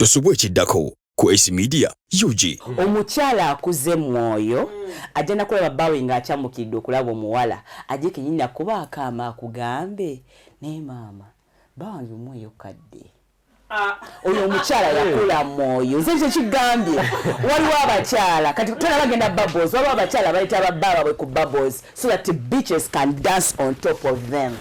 Tosubwa ekiddako ku Ace Media UG. Omukyala akuze mwoyo ajja nakulaba bbaawe ng'akyamukidde okulaba omuwala ajje kenyini akuba akaama akugambe, "Naye maama, bba wange mweyo kadde." Oyo omukyala yakula mwoyo. Nze kyekigambye, waliwo abakyala kati tona bagenda bubbles, waliwo abakyala bayita babba baabwe ku bubbles so that the bitches can dance on top of them.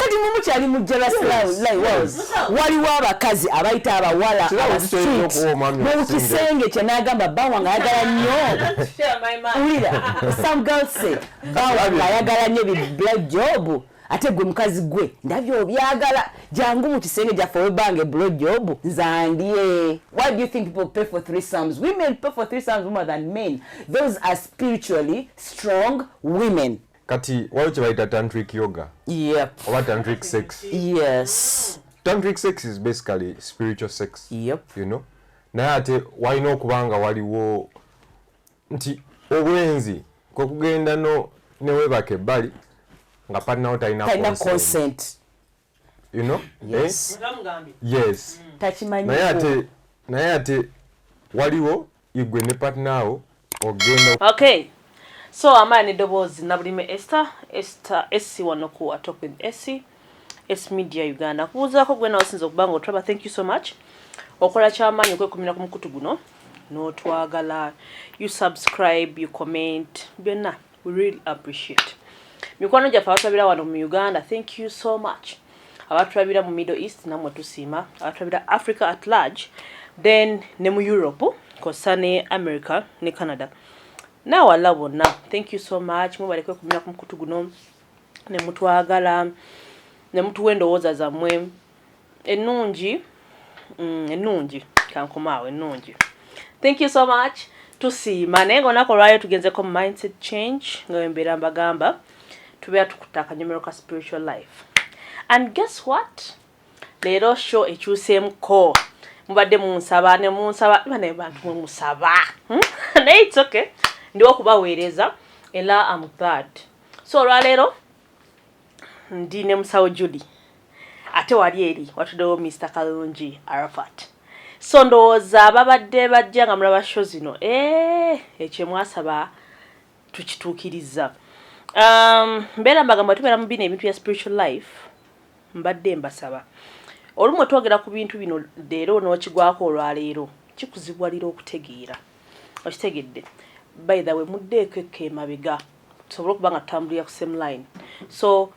Kati mumukyali mu jealous was waliwo abakazi abayita abawala Kirabo aba kitera street okuwa omwami mu okusinga. Kisenge kye n'agamba, "Bba wange ayagala nnyo." Wulira, some girls say, "Bba wange ayagala nnyo bi blow job, ate gwe mukazi gwe ndabye obyagala, jangu mu kisenge gyaffe webange blow job nzandye." Why do you think people pay for threesomes? Women pay for threesomes more than men. Those are spiritually strong women. Kati waliwo kye bayita tantric yoga oba tantric sex. Tantric sex is basically spiritual sex. Naye ate walina okuba nga waliwo nti obwenzi kwe kugenda no neweebaka ebbali nga partner wo talina talina consent. Consent. You know? Yes. Eh? Yes. Takimanyi. Naye ate waliwo igwe ne partner wo ogenda Okay, so amaani n'eddoboozi Nabulime Esther, Esther Esi, wano ku Talk with Esi, S Media Uganda. Kubuuzaako gwe nawe osinza okuba nga otulaba, thank you so much. Okola kyamaanyi okwekumira ku mukutu guno n'otwagala. You subscribe, you comment, byonna we really appreciate. Mikwano gyaffe abatulabira wano mu Uganda, thank you so much. Abatulabira mu Middle East, nammwe tusiima. Abatulabira Africa at large, then ne mu Europe kossa ne America ne Canada n'awalala bonna, thank you so much. Mwebale kwekumira ku mukutu guno ne mutwagala ne mutuwa endowooza zammwe ennungi, ennungi kankomaawo ennungi. Thank you so much, tusiima. Naye nga olunaku olwaleero tugenzeko mu mindset change. Nga wembeera mbagamba, tubeera tukutta akanyomero ka spiritual life, and guess what? Leero show ekyuseemuko. Mubadde munsaba ne munsaba, bane bantu mwe musaba, Naye it's okay, ndiwo okubaweereza era am glad. So olwaleero ndi ne musawo Julie, ate wali eri watuddewo Mr Kalungi Arafat. So ndowooza ababadde bajja nga mulaba show zino, ekyo mwasaba tukituukiriza. Mbeera mbagamba tubeera mu bino ebintu bya spiritual life. Mbadde mbasaba, olumu twogera ku bintu bino leero n'okigwako olwaleero kikuzibwalira okutegeera. Okitegedde? By the way, muddeeko ekko emabega tusobole okuba nga tutambulira ku same line. So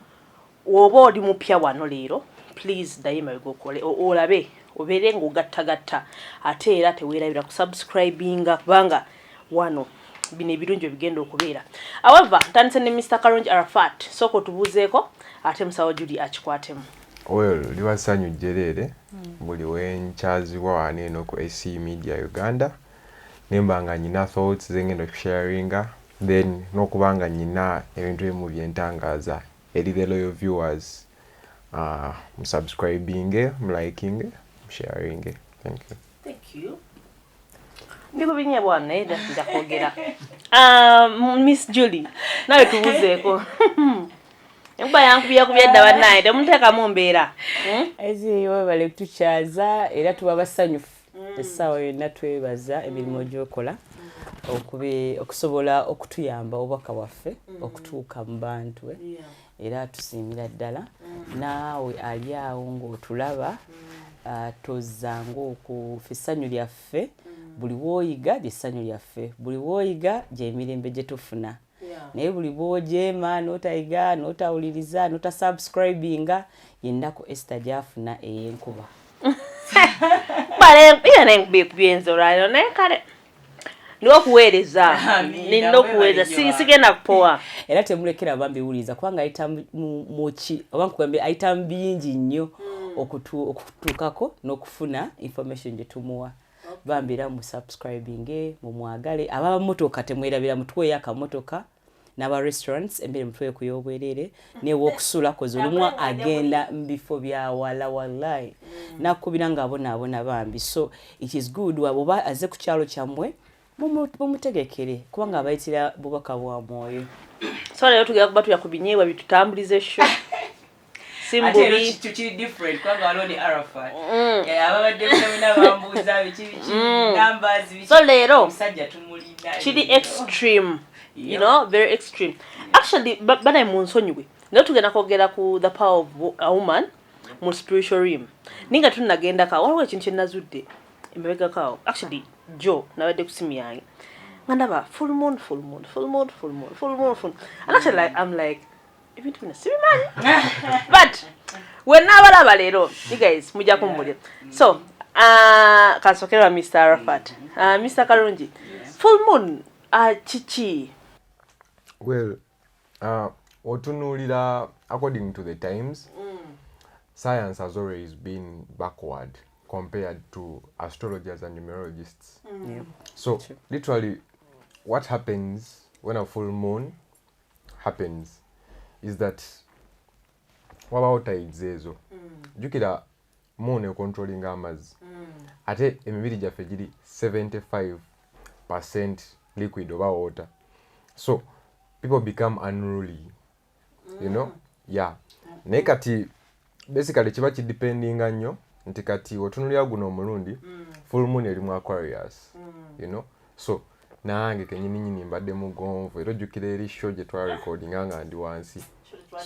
woba oli mupya wano leero, please ddayo emabega okole olabe obeere ng'ogattagatta. Ate era teweerabira kusubscribinga kubanga wano bino ebirungi ebigenda okubeera. However, ntandise ne Mr Kalungi Arafat. Sooka otubuuzeeko, ate musawo Juli akikwatemu. Well, liba ssanyu jjereere buli wenkyazibwa wano eno ku AC Media Uganda, nemba nga nyina thoughts zengenda okusharinga, then n'okuba nga nyina ebintu ebimu byentangaaza eri the loyal viewers. Musubscribinge, mulikinge, musharinge. Thank you. Thank you. Ndi kubinye bwana, naye era nja kwogera. Miss Julie, nawe tubuzeeko. Enkuba yankubya dda bannaye, temunteekamu mbeera. Ezi, webale kutukyaza era tuba basanyufu essaawa yonna. Twebaza emirimu gy'okola okusobola okutuyamba obubaka bwaffe okutuuka mu bantu, eh. Era tusiimira ddala. Naawe ali awo ng'otulaba, tozzanga okufa essanyu lyaffe. Buli bw'oyiga lyessanyu lyaffe, buli bw'oyiga gyemirembe gye tufuna. Naye buli bw'ojeema n'otayiga n'otawuliriza n'otasubscribinga, yennaku Esther gy'afuna ey'enkuba. Bale nenkuba ekubyenza olwaleero, naye kale ndiwo okuweereza. Amiina, Nina okuweereza. webale nnyo. Sigenda kupowa. Era temulekera bambiwuliriza kubanga ayita muki oba nkugambye ayita mu bingi nnyo okutuukako n'okufuna information gye tumuwa. Bambi era musubscribinge, mumwagale. Abamotoka temwerabira, mutuweeyo akamotoka n'aba restaurants, emmere mutuweeyo ku y'obwereere newokusula koze olumu agenda mu bifo bya wala, wallahi nakubira ng'abonaabona bambi. So it is good oba aze ku kyalo kyammwe, mumutegekere kubanga abayitira bubaka bwa mwoyo. So leero tugenda kuba tulya ku binyeebwa bitutambuliza esho, si mbubi. Kiri different kubanga waliwo ne Arafat. Ababadde Mbadde muna bambuuza biki biki, numbers biki. So leero Omusajja tumulina. Kiri extreme, you know, very extreme actually. Banaye munsonyiwe, naye tugenda kwogera ku the power of a woman mu spiritual realm, naye nga tunnagendako, waliwo ekintu kyenazudde emabegako. Actually jo nabadde ku simu yange nga ndaba full moon, full moon, full moon, full moon, full moon, full moon. And actually, like, I'm like, ebintu bino sibimanyi, but wenaabalaba leero, you guys mujja kumbulira. So kansokerwa Mr Arafat. Mr Kalungi, full moon kiki? Well, otunuulira according to the times, science has always been backward compared to astrologers and numerologists. So literally what happens when a full moon happens is that wabawo tides ezo. Jjukira moon econtrollinga amazzi, ate emibiri gyaffe giri 75% liquid oba water, so people become unruly. Yeah, naye kati basically kiba kidependinga nnyo nti kati otunulira guno omulundi full moon eri mu Aquarius, so nange kenyini nyini mbadde mugonvu, era ojjukira eri show gye twarecordinga nga ndi wansi.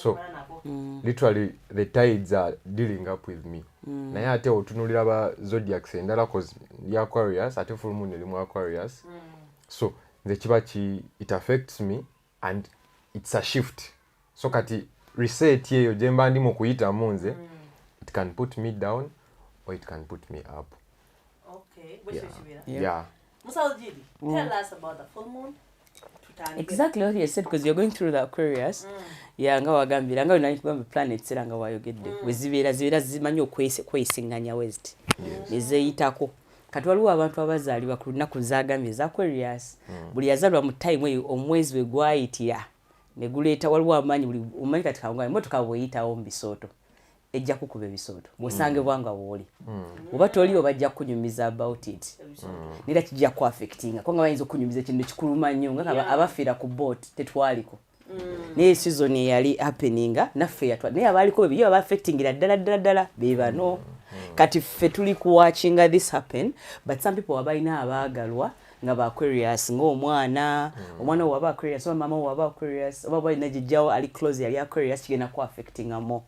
So literally the tides are dealing up with me. Naye ate otunulira ba zodiacs endala, 'cause ndi Aquarius, ate full moon eri mu Aquarius, so nze kiba ki it affects me and it's a shift. So kati reset eyo gye mba ndi mu kuyitamu nze, it can put me down or it can put me up. Okay. Yeah. Yeah. Musawo Gidi, tell us about the full moon. Tutandike. Exactly what you said, because you're going through the Aquarius. Yeah, nga wagambira nga wena kugamba planets, era nga wayogedde we zibeera, zibeera zimanyi okwesiŋŋanya weziti nezeeyitako. Kati waliwo abantu abazaalibwa ku lunaku zagambye eza Aquarius. Buli yazaalibwa mu time eyo, omwezi we gwayitira ne guleeta, waliwo amaanyi. Buli omanyi kati kangaye emotoka bweyitawo mu bisooto, ejja kukuba ebisooto bw'osangibwa nga wooli oba toliwo, bajja kukunyumiza about it, nera kijja kuaffectinga, kubanga bayinza okunyumiza ekintu ekikuluma nnyo nga abafiira ku boat. Tetwaliko, naye season eyali happeninga naffe yatwa, naye abaaliko bye baba affectingira ddala ddala ddala be bano. Kati ffe tuli kuwatchinga this happen, but some people abalina abaagalwa nga ba Aquarius, ng'omwana, omwana wo waba Aquarius, oba mama wo waba Aquarius, oba balina jjajjawo ali close yali Aquarius, kigenda ku affectinga more,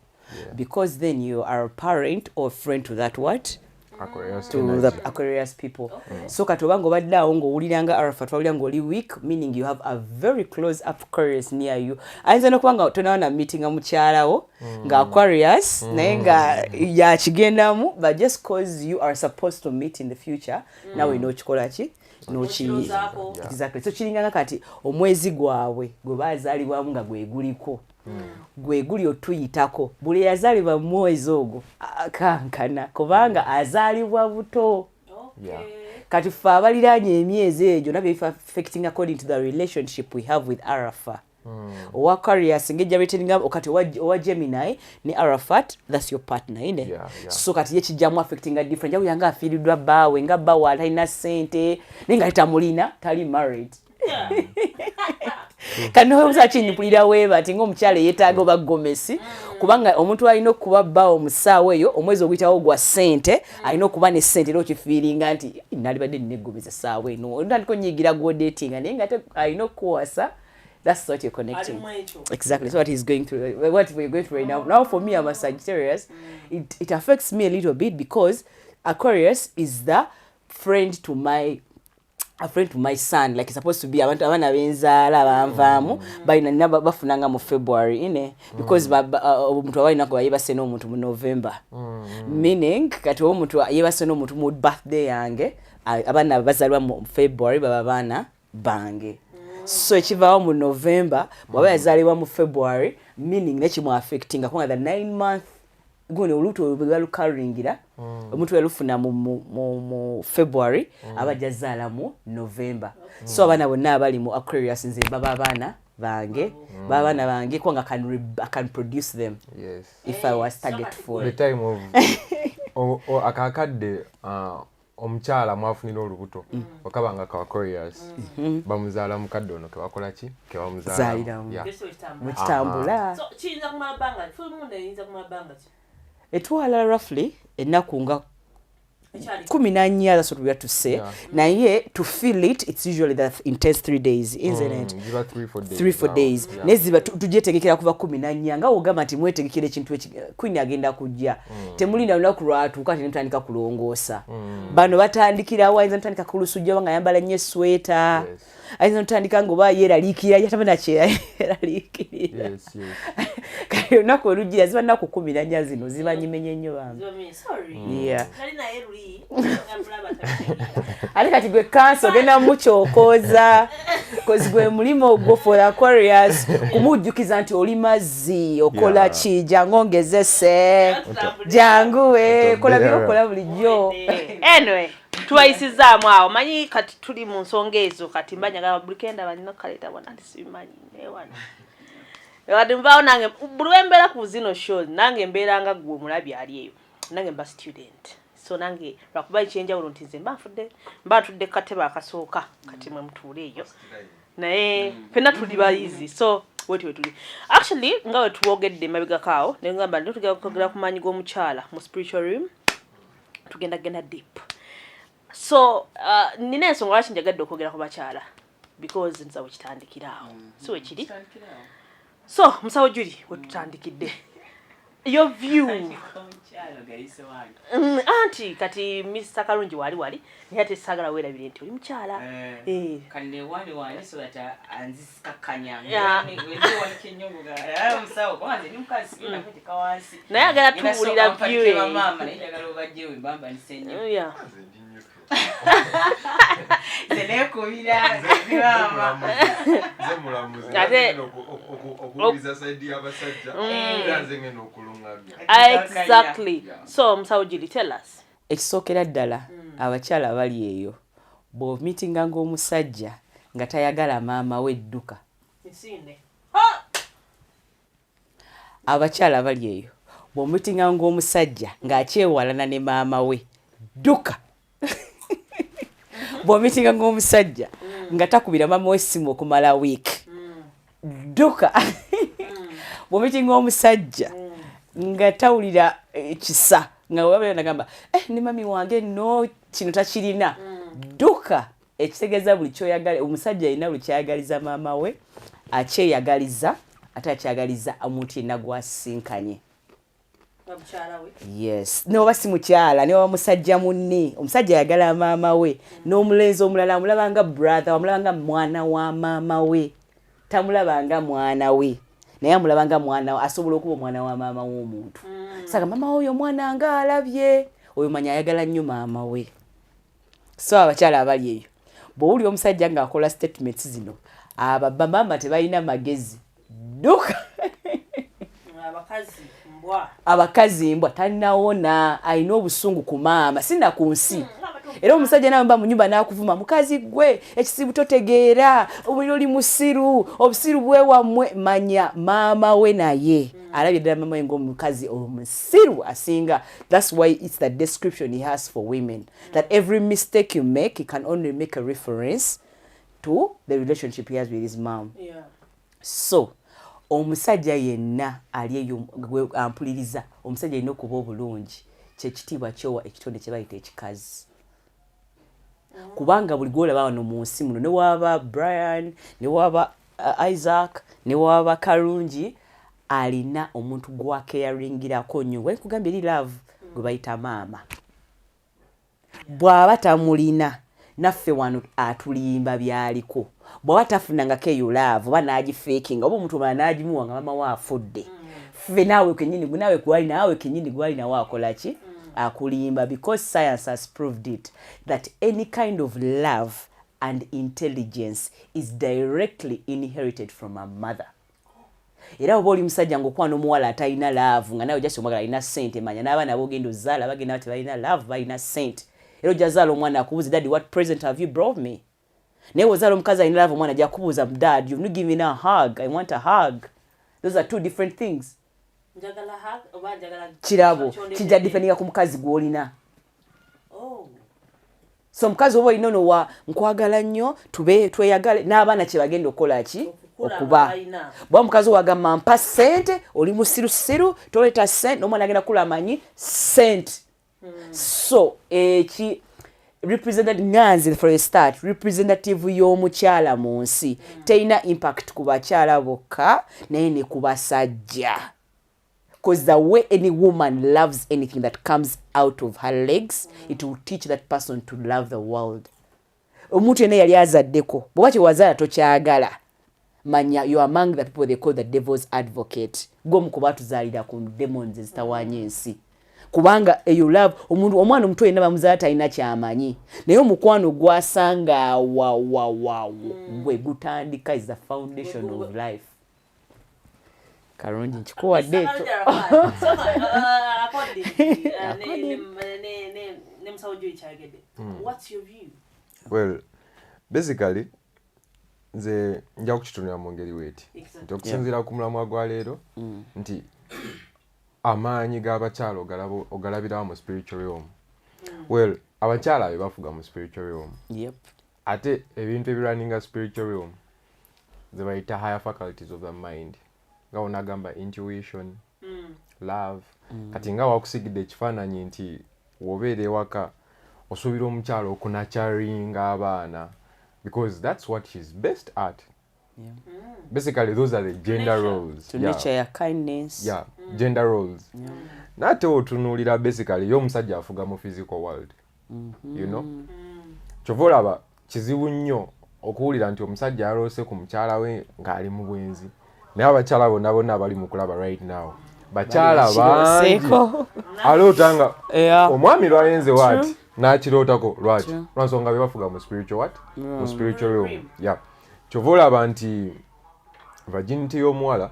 because then you are a parent or friend to that what? Aquarius To energy. the Aquarius people. So kati obanga obadde awo ng'owulira nga Arafat wawulira ng'oli weak, meaning you have a very close Aquarius near you. Ayinza n'okuba nga tonawa na meetinga mukyalawo nga Aquarius, naye nga yakigendamu, but just 'cause you are supposed to meet in the future, nawe n'okikola ki? N'okirozaako. Exactly. So kiringanga kati omwezi gwabwe gwe bazaalibwamu nga gwe guliko, gwe guli otuyitako. Buli yazaalibwa mu mwezi ogwo akankana kubanga azaalibwa buto. Kati ffe abaliraanye emyezi egyo nabyo affecting according to the relationship we have with Arafa. Owa Aquarius ngejja rating, kati owa Gemini ne Arafat, that's your partner ine. So kati ye kijjamu affecting a different jawulira nga afiiriddwa bbaawe, nga bbaawe atalina ssente, naye nga tetamulina, tali married. Kati nobuuza kinyupulira weeba ti ng'omukyala eyeetaaga oba gomesi, kubanga omuntu alina okuba bbaawo mu ssaawa eyo, omwezi oguyitawo gwa ssente, alina okuba ne ssente, era okifiiringa nti nalibadde nina egomesi essaawa eno, otandika onyiigira gwodatinga, naye nga ate alina okukuwasa. That's what you're connecting. Alimu ekyo. Exactly. So what he's going through, what we're going through right now. Now for me, I'm a Sagittarius. It affects me a little bit because Aquarius is the friend to my a friend to my son, like it's supposed to be abantu abaana benzaala banvaamu balina nina bafunanga mu February ine, because omuntu aba alina kuba yeebase n'omuntu mu November, meaning kati oba omuntu yeebase n'omuntu mu birthday yange, abaana bazaalibwa mu February baba baana bange. So ekivaawo mu November, bw'aba yazaalibwa mu February, meaning nekimu affectinga kubanga the 9 month guno olubuto bwe balukaringira, omuntu yalufuna mu February, aba ajja zaala mu November. So abaana bonna abali mu Aquarius nze baba abaana bange, baba abaana bange kubanga I can produce them if I was target for The time of akakadde omukyala mwafunira olubuto okaba nga ka Aquarius, bamuzaala mukadde ono kebakola ki? Zaaliramu. Kebamuzaala. Yeah. Mukitambula. So kiyinza kumala bbanga, full moon eyinza kumala bbanga ki? Etwala roughly ennaku nga 14, that's what we have to say. Naye to feel it, it's usually the intense 3 days, isn't it? Ziba 3-4 days. 3-4 now. days. Naye ziba tugyetegekera kuva 14, nga wogamba nti mwetegekera ekintu queen agenda kujja. Temulinda lunaku lwatuuka ti nemutandika kulongoosa. Bano batandikirawo, ayinza notandika ku lusujja oba nga ayambala nnyo esweta. Ayinza notandika nga oba yeeraliikirira, yataba nakyeraliikirira. Kale olunaku olujjira ziba nnaku 14, zino ziba nyimenye nnyo bambi. Yeah. Nali naye luli nga mulaba tabitegeera. Ate kati gwe Cancer ogenda mukyokooza, 'cause gwe mulimu gwo for Aquarius kumujjukiza nti oli mazzi, okola ki, jangu ongezese, jangu we kola byokola bulijjo. Anyway, tubayisizaamu awo. Manyi kati tuli mu nsonga ezo. Kati mba njagala buli kenda balina kaleeta bona nti sibimanyi, naye wano kati nvaawo nange buli wembeera ku zino shows, nange mbeera nga gwe omulabi ali eyo, nange mba student. So nange lwakuba ekyenjawulo nti nze mba nfudde, mba ntudde ku katebe akasooka, kati mwe mutuule eyo, naye ffenna tuli bayizi. So weti wetuli actually nga we tuwogedde emabegako awo, negamba nti tugenda kwogera ku maanyi g'omukyala mu spiritual room, tugenda genda deep. So nina ensonga lwaki njagadde okwogera ku bakyala, because nza wekitandikira awo, si wekiri? So musawo Juli, wetutandikidde, your view. Anti kati Mr Kalungi wali wali, naye ate saagala weerabire nti oli mukyala. Eh. Kanewanewane so that anzikakkanya. Musawo, kuba nze ndi mukazi, sigenda kweteeka wansi. Naye agala tuwulira view ye. Maama, naye njagala obajjewe mbambanise nnyo. Nze ndi neutral. Nze neekubira, nze maama. Nze mulamuzi. Ngenda okuwuliza side y'abasajja, era nze ngenda okulungamya. Exactly. So musawo Juli, tell us. Ekisookera ddala, abakyala bali eyo, bw'omitinga ng'omusajja nga tayagala maama we, dduka. Abakyala bali eyo, bw'omitinga ng'omusajja ng'akyewalana ne maama we, dduka. Bw'omitinga ng'omusajja nga takubira maama we essimu okumala wiiki, dduka. Bw'omitinga omusajja nga tawulira kisa, nga wabera nagamba, "Eh, ne mami wange no kino takirina," dduka. Ekitegeeza buli kyoyagala omusajja alina, buli kyayagaliza maama we akyeyagaliza, ate akyagaliza omuntu yenna gwasinkanye. Yes, noba si mukyala, ne waba musajja munne, omusajja ayagala maama we n'omulenzi omulala amulaba nga brother, amulaba nga mwana wa maama we. Tamulaba nga mwana we, naye amulaba nga mwana we, asobola okuba omwana wa maama w'omuntu. Saka maama we oyo omwana nga alabye oyo, manya ayagala nnyo maama we. So abakyala abali eyo, bw'owulira omusajja ng'akola statements zino, ababamaama tebalina magezi, dduka. Abakazi mbwa. Abakazi mbwa, talinawona, alina obusungu ku maama, sina ku nsi. Era omusajja nawe mba mu nyumba n'akuvuma, "Mukazi gwe ekisibu totegeera, obulina oli musiru, obusiru bwewammwe," manya maama we naye alabye ddala maama we ng'omukazi omusiru asinga. That's why it's the description he has for women, that every mistake you make, he can only make a reference to the relationship he has with his mom. So omusajja yenna ali eyo gwe ampuliriza, omusajja alina okuba obulungi kyekitiibwa kyowa ekitonde kye bayita ekikazi, kubanga buli gwolaba wano mu nsi muno, ne waaba Brian, ne waaba Isaac, ne waaba Kalungi, alina omuntu gwakeyaringirako nnyo, wenkugambye eri love, gwe bayita maama. Bw'aba tamulina, naffe wano atulimba byaliko. Bw'aba tafunangako eyo love, oba n'agifeekinga, oba omuntu omulala n'agimuwa nga mama we afudde, ffe naawe kenyini, naawe gwali, naawe kenyini gwali nawe akola ki? Akulimba, because science has proved it that any kind of love and intelligence is directly inherited from a mother. Era oba oli musajja ngaokwana omuwala atalina love, nga nawe just omwagala alina sente, manya n'abaana bogenda ozaala bagenda tebalina love, balina sente. Era ojja zaala omwana akubuuza, "Daddy, what present have you brought me?" Naye wozaala omukazi alina love, omwana ajja kubuuza, "Dad, you've not given a hug, I want a hug." Those are two different things. Njagala hug oba njagala Kirabo kijja dependinga ku mukazi gw'olina. Oh. So omukazi oba olina ono wa nkwagala nnyo, tube tweyagale n'abaana kye bagenda okukola ki? Okukula Okuba balina. bwa mukazi wagamba, "Mpa sente, oli musirusiru, toleeta sente," n'omwana agenda kukula amanyi sente. So eki representative nganze, for a start, representative y'omukyala mu nsi terina impact ku bakyala bokka, naye ne ku basajja, because the way any woman loves anything that comes out of her legs, it will teach that person to love the world. Omuntu yenna yali azaddeko, bw'oba kyewazaala tokyagala, manya you are among the people they call the devil's advocate. Gwomu kuba tuzaalira ku demons ezitawaanya ensi, kubanga eyo love, omuntu, omwana omuto yenna bamuzaala talina kyamanyi, naye omukwano gwasanga awawawawo gwe gutandika, is the foundation of life. Kalungi nkikuwadde ekyo. Ne musawo Joy kyayogedde, what's your view? Well, basically nze nja kukitunula mu ngeri weeti nti okusinziira ku mulamwa gwa leero nti amaanyi g'abakyala ogalabirawo mu spiritual realm. Well, abakyala be bafuga mu spiritual realm. Ate ebintu ebirunninga spiritual realm ze bayita higher faculties of the mind, nga wonagamba intuition, love. Kati nga wakusigidde ekifaananyi nti wobeera ewaka osuubira omukyala okunurturinga abaana because that's what she's best at. Basically those are the gender Nature. roles. To nature ya kindness. Yeah, gender roles. Nate otunuulira basically ye omusajja afuga mu physical world, you know? Kyova olaba kizibu nnyo okuwulira nti omusajja yaloose ku mukyala we ng'ali mu bwenzi, naye abakyala bonna bonna abali mu kulaba right now, bakyala bangi Bakiroseeko. aloota nga omwami lwayenze waati n'akirootako. Lwaki? True. Lwansonga be bafuga mu spiritual what? Mu spiritual realm. Yeah, kyova olaba nti virginity y'omuwala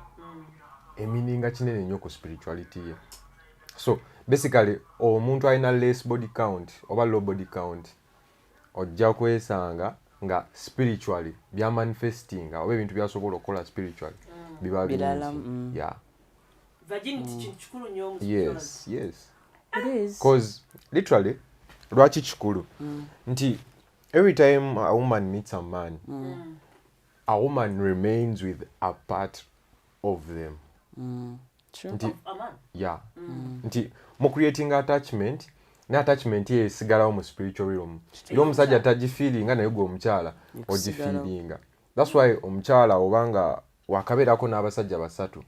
emeaninga kinene nnyo ku spirituality ye. So basically omuntu alina less body count oba low body count ojja kwesanga nga spiritually byamanifestinga oba ebintu byasobola okukola spiritually biba Birala, bingi. Yeah. Virginity kintu kikulu nnyo mu Yes. It is. Because literally lwaki kikulu nti every time a woman meets a man, a woman remains with a part of them. True. Nti A man. Yeah, nti mu creating attachment, ne attachment ye esigalawo mu spiritual realm, era omusajja tagifeelinga, naye gwe omukyala Ekusigalawo. ogifeelinga. That's why omukyala obanga wakabeerako n'abasajja basatu,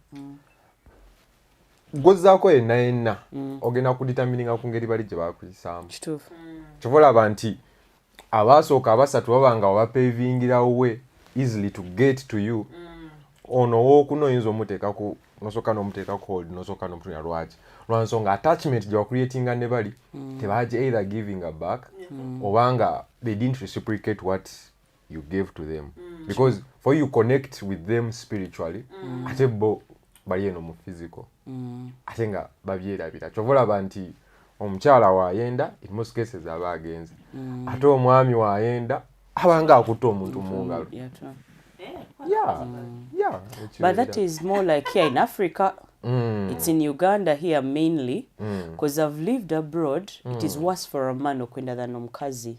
gwozaako yenna yenna ogenda kudetermininga ku ngeri bali gye bakuyisaamu. Kituufu. Kyova olaba nti abaasooka abasatu baba nga wabapavingirawo way easily to get to you. Ono owookuna oyinza omuteekaku, nosooka n'omuteekako hold, nosooka n'omutunira. Lwaki? Lwansonga attachment gye wacreatinga ne bali tebaagi either giving a back obanga they didn't reciprocate what you gave to them, because for you connect with them spiritually, ate bo bali eno mu physical, ate nga babyerabira. Kyova olaba nti omukyala waayenda, in most cases aba agenze, ate omwami waayenda abanga akutte omuntu mu ngalo. Yeah, true. Yeah. But that is more like here in Africa. It's in Uganda here mainly. Because I've lived abroad, it is worse for a man okwenda than omukazi.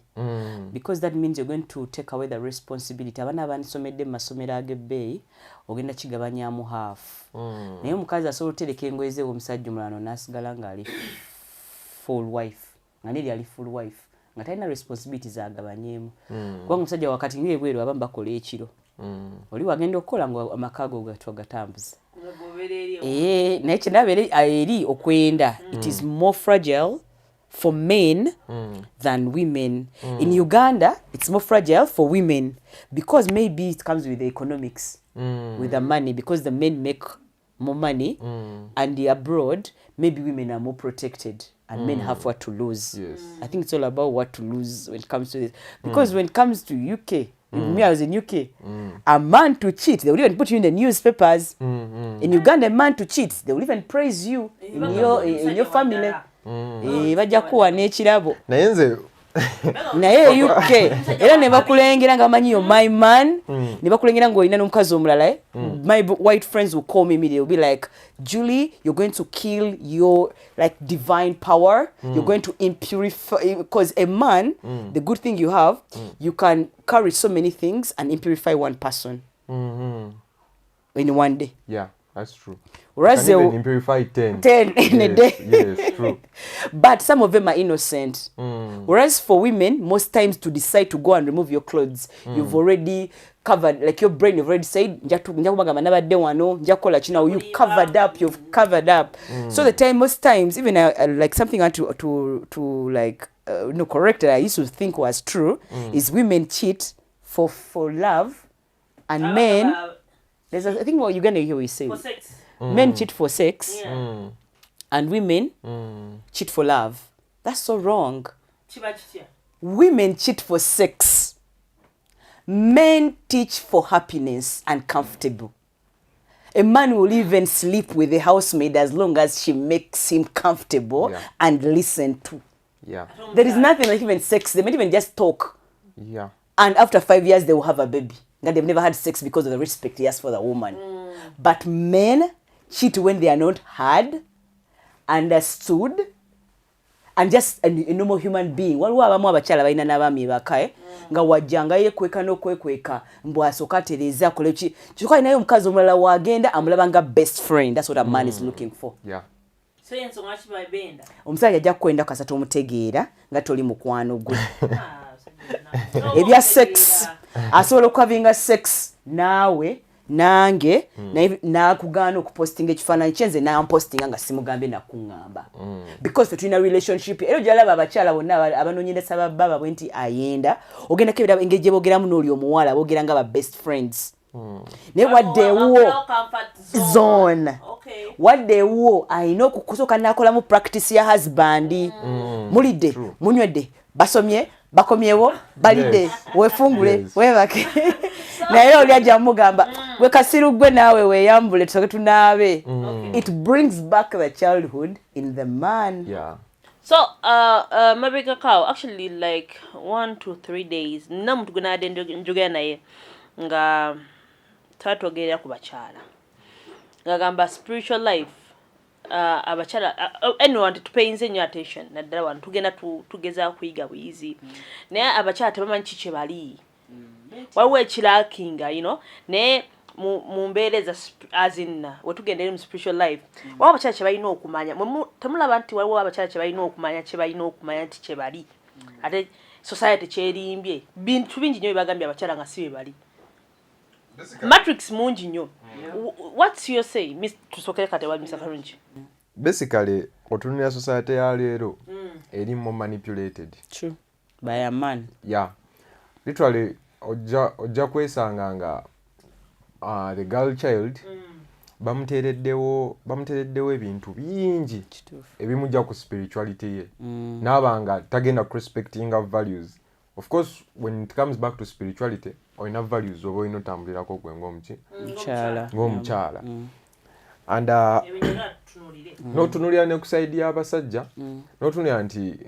Because that means you're going to take away the responsibility. Abaana abandisomedde mu masomero ag'ebbeeyi ogenda kigabanyamu half. Naye omukazi asobola otereka engoye ze omusajja omulala n'asigala ng'ali full wife. Nga neri ali full wife. Nga talina responsibility zagabanyeemu. Kubanga omusajja wakati ng'ebweru abamu bakola ekiro. Oli wagenda okukola nga amaka go gatwagatambuza. Nga gobeera eri. Eh, naye kyendaba eri okwenda, it is more fragile for men than women. In Uganda it's more fragile for women because maybe it comes with the economics, with the money, because the men make more money, and the abroad maybe women are more protected and men have what to lose. I think it's all about what to lose when it comes to this, because when it comes to UK, me, I was in UK, a man to cheat, they will even put you in the newspapers. In Uganda, a man to cheat, they will even praise you in your family. Eh, bajja kuwa n'ekirabo. Naye nze Naye UK era ne bakulengera nga bamanyi yo my man, ne bakulengera ng'olina n'omukazi omulala, eh? My white friends will call me immediately, will be like, "Julie, you're going to kill your, like, divine power. You're going to impurify." Because a man, the good thing you have, you can carry so many things and impurify one person in one day. That's true. Whereas You can even purify 10. 10 in a day. Yes, true. But some of them are innocent. Whereas for women, most times to decide to go and remove your clothes, you've already covered, like your brain, you've already said, "Nja kubagamba nabadde wano, nja kukola kino." You've covered up, you've covered up. So the time, most times, even like something I want to like, no, correct that I used to think was true, is women cheat for love, and men, there's a, I think what you're going to hear we say. For sex. Men cheat for sex, Yeah. and women cheat for love. That's so wrong. Women cheat for sex. Men teach for happiness and comfortable. A man will even sleep with a housemaid as long as she makes him comfortable and listen to. Yeah. There is nothing like even sex. They might even just talk. Yeah. And after 5 years, they will have a baby. And they've never had sex because of the respect he has for the woman. But men cheat when they are not heard, understood, and just a normal human being. Waliwo abamu abakyala balina n'abaami baka, nga wajjanga yeekweka n'okwekweka mbu asooka atereeze akole ki. Kyokka alinayo omukazi omulala w'agenda amulaba nga best friend. That's what a man is looking for. Yeah. So ensonga ki babenda? Omusajja ajja kukwenda kasata omutegeera nga toli mukwano gwe. Ebya sex asobola okuhavinga sex naawe nange nakugaana okupostinga ekifaananyi kye nze nampostinga nga simugambye nakuŋŋamba because tetulina relationship. Era ogyalaba abakyala bonna abanoonyereza babba baabwe nti ayenda ogendako ebirabo engeri gye boogeramu n'oli omuwala boogera nga ba best friends. Naye wadde ewuwo zone, wadde ewuwo alina okusooka n'akolamu practice ya husband. Mulidde, munywedde, basomye, bakomyewo, balidde, weefungule, weebake. Naye oli ajja mugamba we kasiru gwe naawe weeyambule tusooke tunaabe. It brings back the childhood in the man. Yeah. So mabega kao actually like 1 to 3 days namuntu gwe naadde njogera naye nga twatwogerera ku bakyala ngagamba spiritual life abakyala anyone tupayinze nnyo attention naddala wano tugenda tugezaako kuyiga buyizi naye abakyala tebamanyi ki kye bali. Waliwo ekirakinga, you know, naye mu mbeera eza as in we tugenda eri mu spiritual life waliwo abakyala kye balina okumanya. Temulaba nti waliwo abakyala kye balina okumanya kye balina okumanya nti kye bali ate society kyerimbye bintu bingi nnyo bye bagambye abakyala nga si bye bali. Matrix mungi nnyo. What's your say, Miss tusokere kate wa Mr. Karungi? Basically otunulira society ya leero eri more manipulated. True. By a man. Yeah. Literally ojja kwesanga nga the girl child bamuteereddewo ebintu bingi ebimujja ku spirituality ye. N'aba tagenda respecting values. Of course when it comes back to spirituality olina values oba olina otambulirako gwe ng'omuki ng'omukyala. And n'otunuulira ne ku side y'abasajja n'otunuulira nti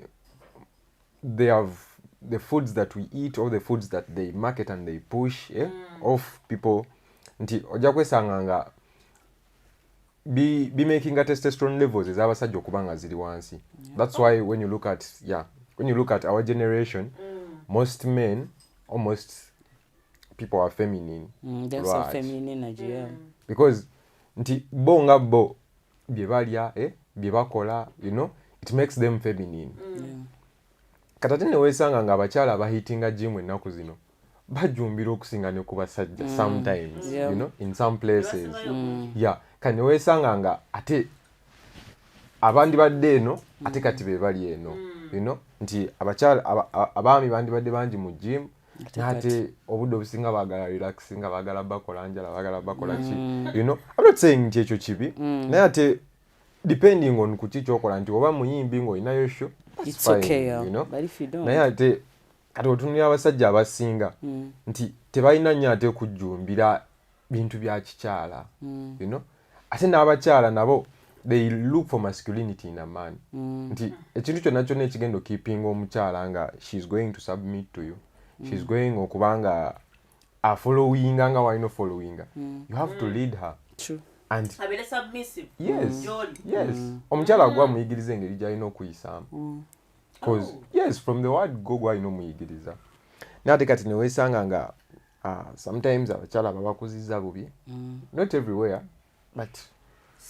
they have the foods that we eat or the foods that they market and they push off people nti ojja kwesanga nga be making testosterone levels ez'abasajja okuba nga ziri wansi. That's why when you look at our generation most men almost people are feminine. There's some feminine energy, yeah. Because nti bo nga bo bye balya bye bakola, you know, it makes them feminine. Kati ate ne weesanga nga abakyala abahitinga gym ennaku zino bajumbira okusinga ne ku basajja sometimes, you know, in some places. Yeah, kati ne weesanga nga ate abandibadde eno ate kati be bali eno, you know, nti abakyala abaami bandibadde bangi mu gym ate obudde obusinga baagala relaxinga, baagala bakola njala, baagala bakola ki, you know. I'm not saying nti ekyo kibi, naye ate depending on ku ki ky'okola nti oba muyimbi ng'olinayo show, it's fine, okay, yeah. You know? But if you don't, naye ate kati otunulira abasajja abasinga nti tebalina nnyo ate kujjumbira bintu bya kikyala, you know. Ate n'abakyala nabo they look for masculinity in a man. Nti ekintu kyonna kyonna ekigenda okipinga omukyala nga she's going to submit to you, she's going okubanga afollowinga nga walina followinga, you have to lead her. True. And abeere submissive. Yes. Yes. Omukyala gwa muyigiriza engeri gy'alina okuyisaamu. Because yes, from the word go gwalina omuyigiriza. Naye ate kati ne weesanga nga sometimes abakyala babakuzizza bubi. Not everywhere. But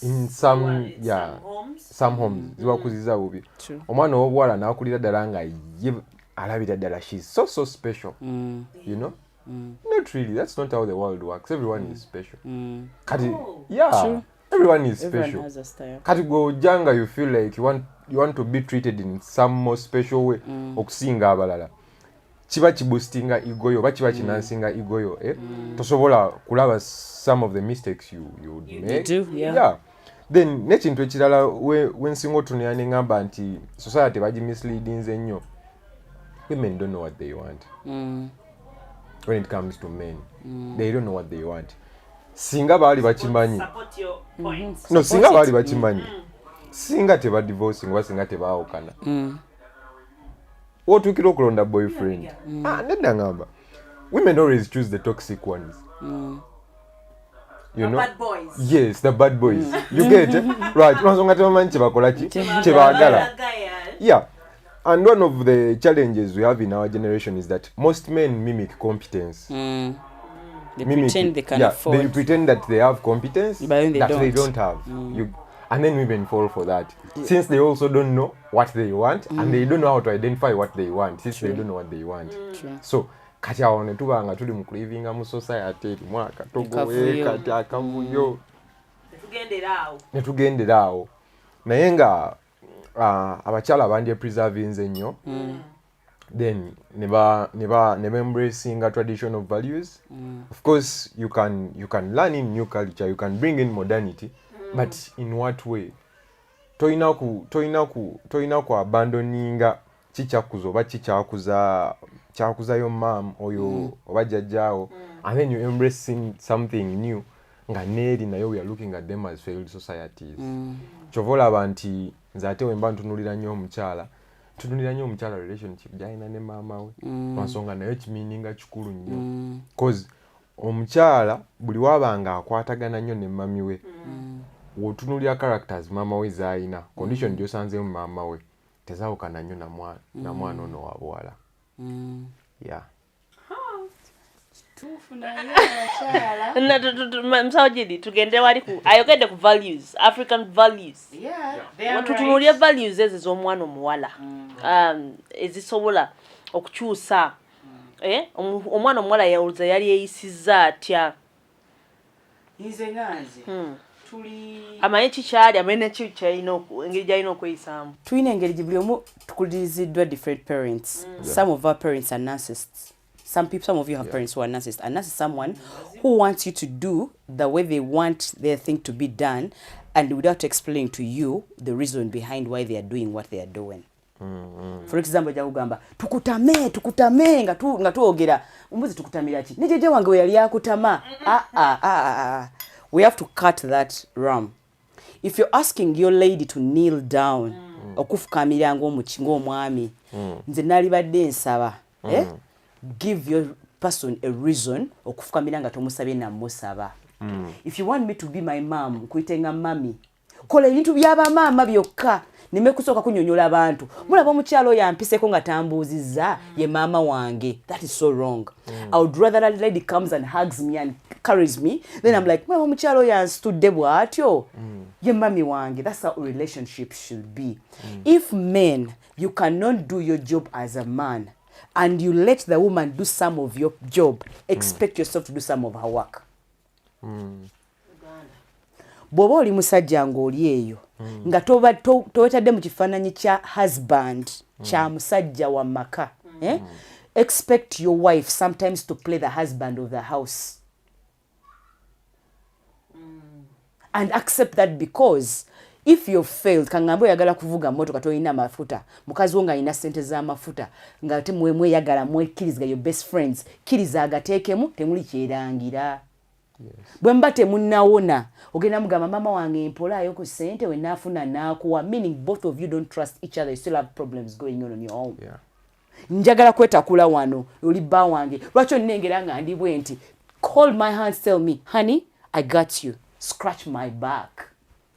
in some, yeah, some homes. Some homes zibakuziza bubi. True. Omwana ow'obuwala n'akulira ddala nga ye alabira ddala she's so so special. You know? Not really. That's not how the world works. Everyone is special. Kati, yeah, True. everyone is Everyone special. has a style. Kati gwe ojja nga you feel like you want to be treated in some more special way okusinga abalala, kiba kiboostinga ego yo oba kiba kinansinga ego yo, eh? Tosobola kulaba some of the mistakes you would make. Do, yeah. Yeah. Then n'ekintu ekirala wensinga otunula neŋŋamba nti society bagimisleadinze nnyo, women don't know what they want. When it comes to men, they don't know what they want. Singa baali bakimanyi, Support your point. no, singa baali bakimanyi, singa tebadivorcing oba singa tebaawukana. Wotuukira okulonda boyfriend, ah, nedda, ngamba women always choose the toxic ones, you The know? bad boys. Yes, the bad boys, you get it? Right, lwansonga tebamanyi kyebakola ki kyebaagala. Yeah, and one of the challenges we have in our generation is that most men mimic competence. They Mimic pretend it. they can Yeah, afford. they pretend that they have competence But then they that they don't. don't have. You, and then women fall for that, since they also don't know what they want and they don't know how to identify what they want, since they don't know what they want. True. So kati awo ne tuba nga tuli mu kulivinga mu society erimu akatogo. Akavuyo. Kati akavuyo. Tetugendera awo. Ne tugendera awo, naye nga abakyala bandyepreservinze nnyo, then ne ba embracinga traditional values. Of course you can learn in new culture, you can bring in modernity, but in what way? Toyina ku abandoninga kikyakuza oba kikyakuza kyakuzayo mam oyo oba jjajjaawo, and then you embracing something new nga neeri nayo we are looking at them as failed societies. Kyova olaba nti nze ate wemba ntunulira nnyo omukyala, ntunulira nnyo omukyala relationship gyalina ne maama we, lwansonga nayo kimininga kikulu nnyo, cause omukyala buli waba nga akwatagana nnyo ne mami we, wotunulira characters maama we z'alina, condition gy'osanzeemu maama we tezawukana nnyo na mwana ono wa buwala, yeah. Kituufu, naye abakyala Musawo Gidi, tugende wali ku ayogedde ku values, African values. Tutunuulye values ezo ez'omwana omuwala ezisobola okukyusa. Eh, omwana omuwala yawuliza yali yeeyisizza atya? Nze nga nze tuli Amanye kikyali, amanye neki kyalina engeri gyalina okweyisaamu. Tulina engeri gye buli omu tukuliriziddwa different parents. Some of our parents are narcissists. Some people, some of you have parents who are narcissists. A narcissist is someone who wants you to do the way they want their thing to be done and without explaining to you the reason behind why they are doing what they are doing. For example, ajja kugamba tukutame, tukutame nga twogera ombuzi tukutamira ki ne jjajja wange we yali akutama. Ah, ah, ah, ah, ah. We have to cut that ram. If you're asking your lady to kneel down, okufukamira ng'omwami, nze nalibadde nsaba, eh? Give your person a reason okufukamira nga tomusabye namusaba. If you want me to be my mom, nkuyite nga mami, kola ebintu byabamaama byokka neme kusooka kunyonyola abantu. Mulaba omukyalo oyo ampiseko nga tambuuzizza ye maama wange. That is so wrong. I would rather that lady comes and hugs me and carries me, then I'm like, mulaba omukyalo oyo ansitudde bw'atyo, ye mami wange. That's how a relationship should be. If men, you cannot do your job as a man and you let the woman do some of your job, expect yourself to do some of her work. Bw'oba oli musajja ng'oli eyo nga towetadde mu kifaananyi kya husband, kya musajja wa maka, eh? Expect your wife sometimes to play the husband of the house and accept that, because if you failed, kaŋŋambe oyagala kuvuga motoka, tolina mafuta, mukazi wo ng'alina ssente z'amafuta, nga te mweyagala, mwekkirizga, your best friends, kkiriza agateekemu, temuli kyerangira. Bwe muba temunnawona, ogenda mugamba, maama wange mpolaayo ku ssente, we naafuna naakuwa, meaning both of you don't trust each other, you still have problems going on your own. Njagala kwetakula wano, oli bba wange, lwaki onnengera nga ndi bwe nti? Call my hands, tell me, "Honey, I got you." Scratch my back.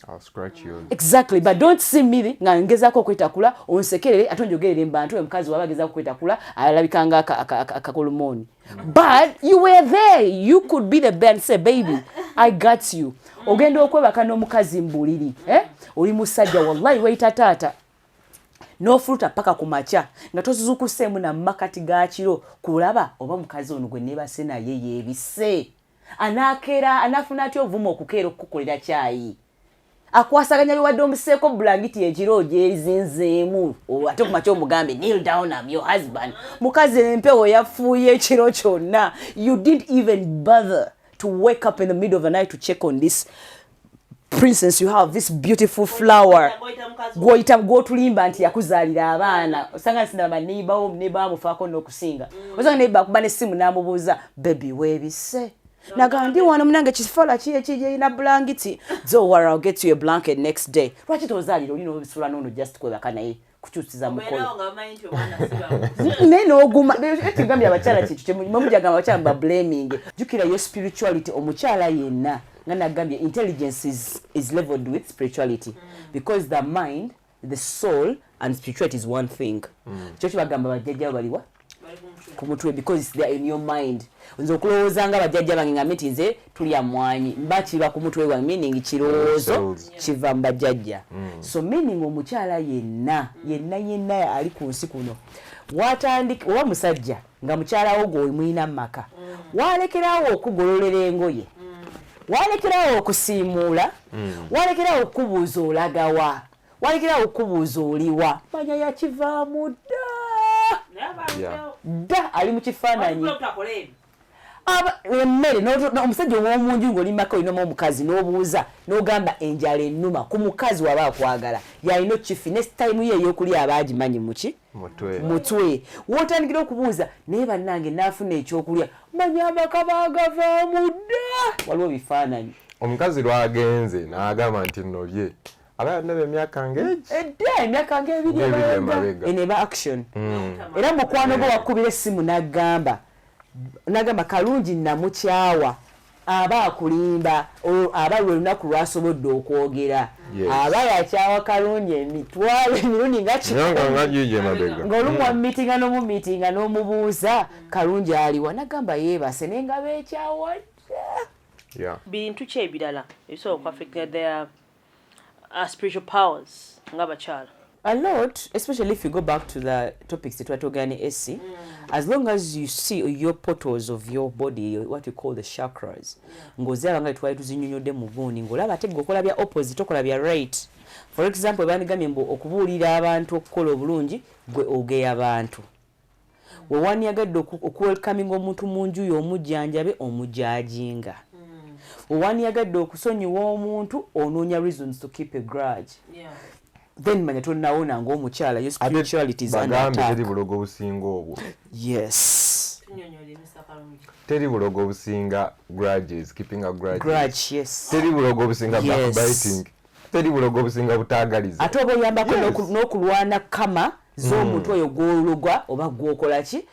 I'll scratch yours. Exactly, but don't see me nga ngezaako okwetakula onsekerere ate onjogerere mu bantu, omukazi waba agezaako okwetakula alabika nga akakolomooni. But you were there, you could be the band, say, "Baby, I got you. Ogenda okwebaka n'omukazi mu buliri, eh? Oli musajja, wallahi weyita taata, n'ofuluta paka ku makya nga tozuzukuseemu na makati ga kiro kulaba oba mukazi ono gwe neebase naye yeebise, anaakeera anaafuna atya ovuma okukeera okukukolera kyayi, akwasaganya biwadde omuseeko bulangiti ekiro gyezinzeemu, ate ku makya omugambe, "Kneel down, am your husband." Mukazi empewo yafuuye ekiro kyonna. You didn't even bother to wake up in the middle of the night to check on this princess you have, this beautiful flower gwoyita, gwotulimba nti yakuzaalira abaana. Osanga nsinaba neibawo, neiba amufaako n'okusinga. Osanga neiba akuba n'essimu n'amubuuza, "Baby, weebise?" Naga, "Ndi wano munange, kifola ki ekijina bulangiti. Don't worry, I'll get you a blanket next day." Lwaki tozaalira oli n'obisula n'ono just kwebaka naye kukyusiza mukolo naye n'oguma? Tugambye abakyala kintu mwemujagamba abakyala mba blaming. Jjukira your spirituality. Omukyala yenna nga nagambye, intelligence is leveled with spirituality because the mind, the soul and spirituality is one thing. Kyo kibagamba bajjajjabo baliwa ku mutwe because it's there in your mind. Nze okulowooza nga bajjajja bange nga nti nze tulya mwanyi, mba kiba ku mutwe gwange, meaning kirowoozo kiva mu bajjajja. So meaning omukyala yenna yenna yenna ali ku nsi kuno watandika, oba musajja nga mukyala wo gwemulina mu maka, walekerawo okugololera engoye, walekerawo okusiimuula, walekerawo okubuuza olagawa, walekerawo okubuuza oliwa, manya yakivaamu dda dda, ali mu kifaananyi. Emmere, omusajja ow'omunju ng'oli maka olinamu omukazi n'obuuza n'ogamba enjala ennuma ku mukazi, waba akwagala yalina okifi ne time ye ey'okulya aba agimanyi muki mutwe. Wotandikira okubuuza, naye bannange naafuna ekyokulya, manya amaka baagavaamu dda, waliwo bifaananyi. Omukazi lwagenze n'agamba nti nobye, aba yannaba emyaka ng'egi. Edda emyaka ng'ebiri emabega, eno eba action. Era mukwano gwe wakubira essimu n'agamba kalungi namukyawa, aba akulimba. Aba lwe lunaku lwasobodde okwogera, aba yakyawa kalungi emitwalo emirundi nga ng'olumu wamumitinga n'omumitinga n'omubuuza kalungi aliwa, nagamba yeebase, naye nga beekyawa dda. Bintu ki ebirala ebisobola okuaffectinga their spiritual powers ng'abakyala? A lot, especially if you go back to the topics that twatogera ne AC. As long as you see your portals of your body, what you call the chakras, ng'oziraba nga twali tuzinyonyodde mu gundi, ng'olaba ate gwe okola bya opposite, okola bya right. For example, bandigambye mbu okubuulira abantu okukola obulungi, gwe ogeya abantu. Wewandiyagadde okuwelcominga omuntu mu nju yo omujjanjabe, omujajinga. Wewandiyagadde okusonyiwa omuntu, onoonya reasons to keep a grudge. Then manya tonawona ng'omukyala, your spirituality is under attack. Teri bulogo businga obwo. Yes. Teri bulogo obusinga grudges, keeping a grudge. Grudge, yes. Teri bulogo obusinga backbiting. Teri bulogo obusinga butaagaliza. Ate oba oyambako n'okulwana karma z'omuntu oyo gw'olugwa oba gwokola ki,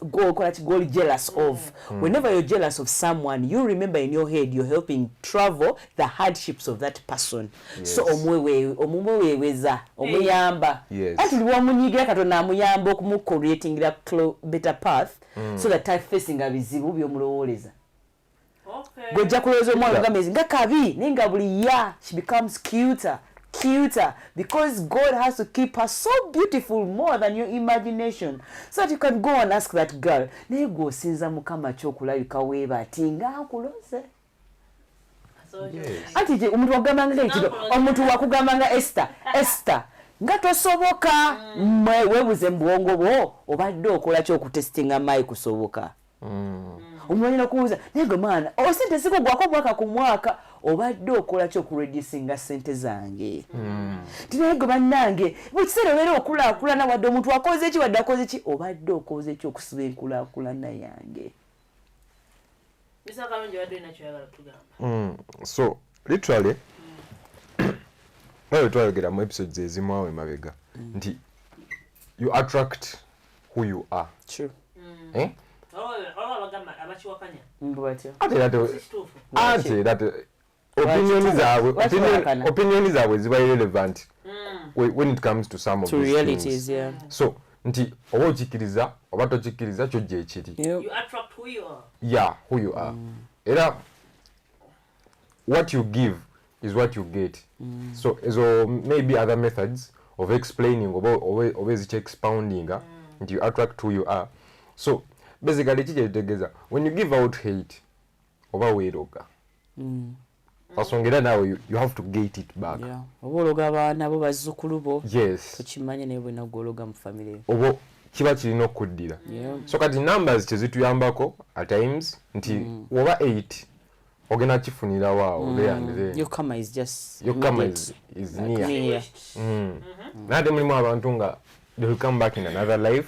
gwokola ki, gw'oli jealous of. Whenever you're jealous of someone, you remember in your head you're helping travel the hardships of that person. So omumweweeweza, omuyamba. Anti lwomunyigira, Katonda amuyamba okumucreatingira better path so that tafacinga bizibu by'omulowooleza. Gwejja kulowooza omwana ogambe nga kabi, naye nga buli year she becomes cuter, cuter, because God has to keep her so beautiful more than your imagination, so that you can go and ask that girl, "Naye gwe osinza Mukama kyokulabika weebati nga nkuloze?" Anti gye omuntu wakugambanga ekiro, omuntu wakugambanga, "Esther, Esther, nga tosoboka." Mwe weebuze mu bwongo bwo, obadde okola ki okutestinga mayi kusoboka? Omumanyi nokubuuza, "Naye gwe mwana, osente zikugwako mwaka ku mwaka, obadde okola ki okureducinga sente zange?" Ti, "Naye gwe bannange, buli kiseera obeera okulaakulana, wadde omuntu akoze ki, wadde akoze ki, obadde okoze ki okusiba enkulaakulana yange?" Mr. Kalungi, obadde olina kyoyagala kutugamba. So literally nga bwe twayogera mu episodes ezimu awo emabega nti you attract who you are. True. Eh? Waliwo abagamba abakiwakanya. Mbu batyo? Ate era Si kituufu. Ate era opinion zaabwe Lwaki bawakana? Opinion zaabwe ziba irrelevant when it comes to some of To these realities. things. So nti oba okikkiriza oba tokikkiriza, kyo gye kiri. You attract who you are. Yeah, who you are. Era what you give is what you get. So ezo maybe other methods of explaining oba ezikya expounding nti you attract who you are. So basically ki kyekitegeeza, when you give out hate oba weeroga, kasonga era naawe you have to get it back. Yeah. Oba ologa abaana bo, bazzukulu bo. Yes. Tokimanye, naye bwena gwologa mu family. Oba kiba kirina okuddira. So kati numbers kyezituyambako at times nti woba 8 ogenda kifunirawo awo there and then. Your karma is just Your karma immediate. is near. Near. Naye ate mulimu abantu nga they will come back in another life,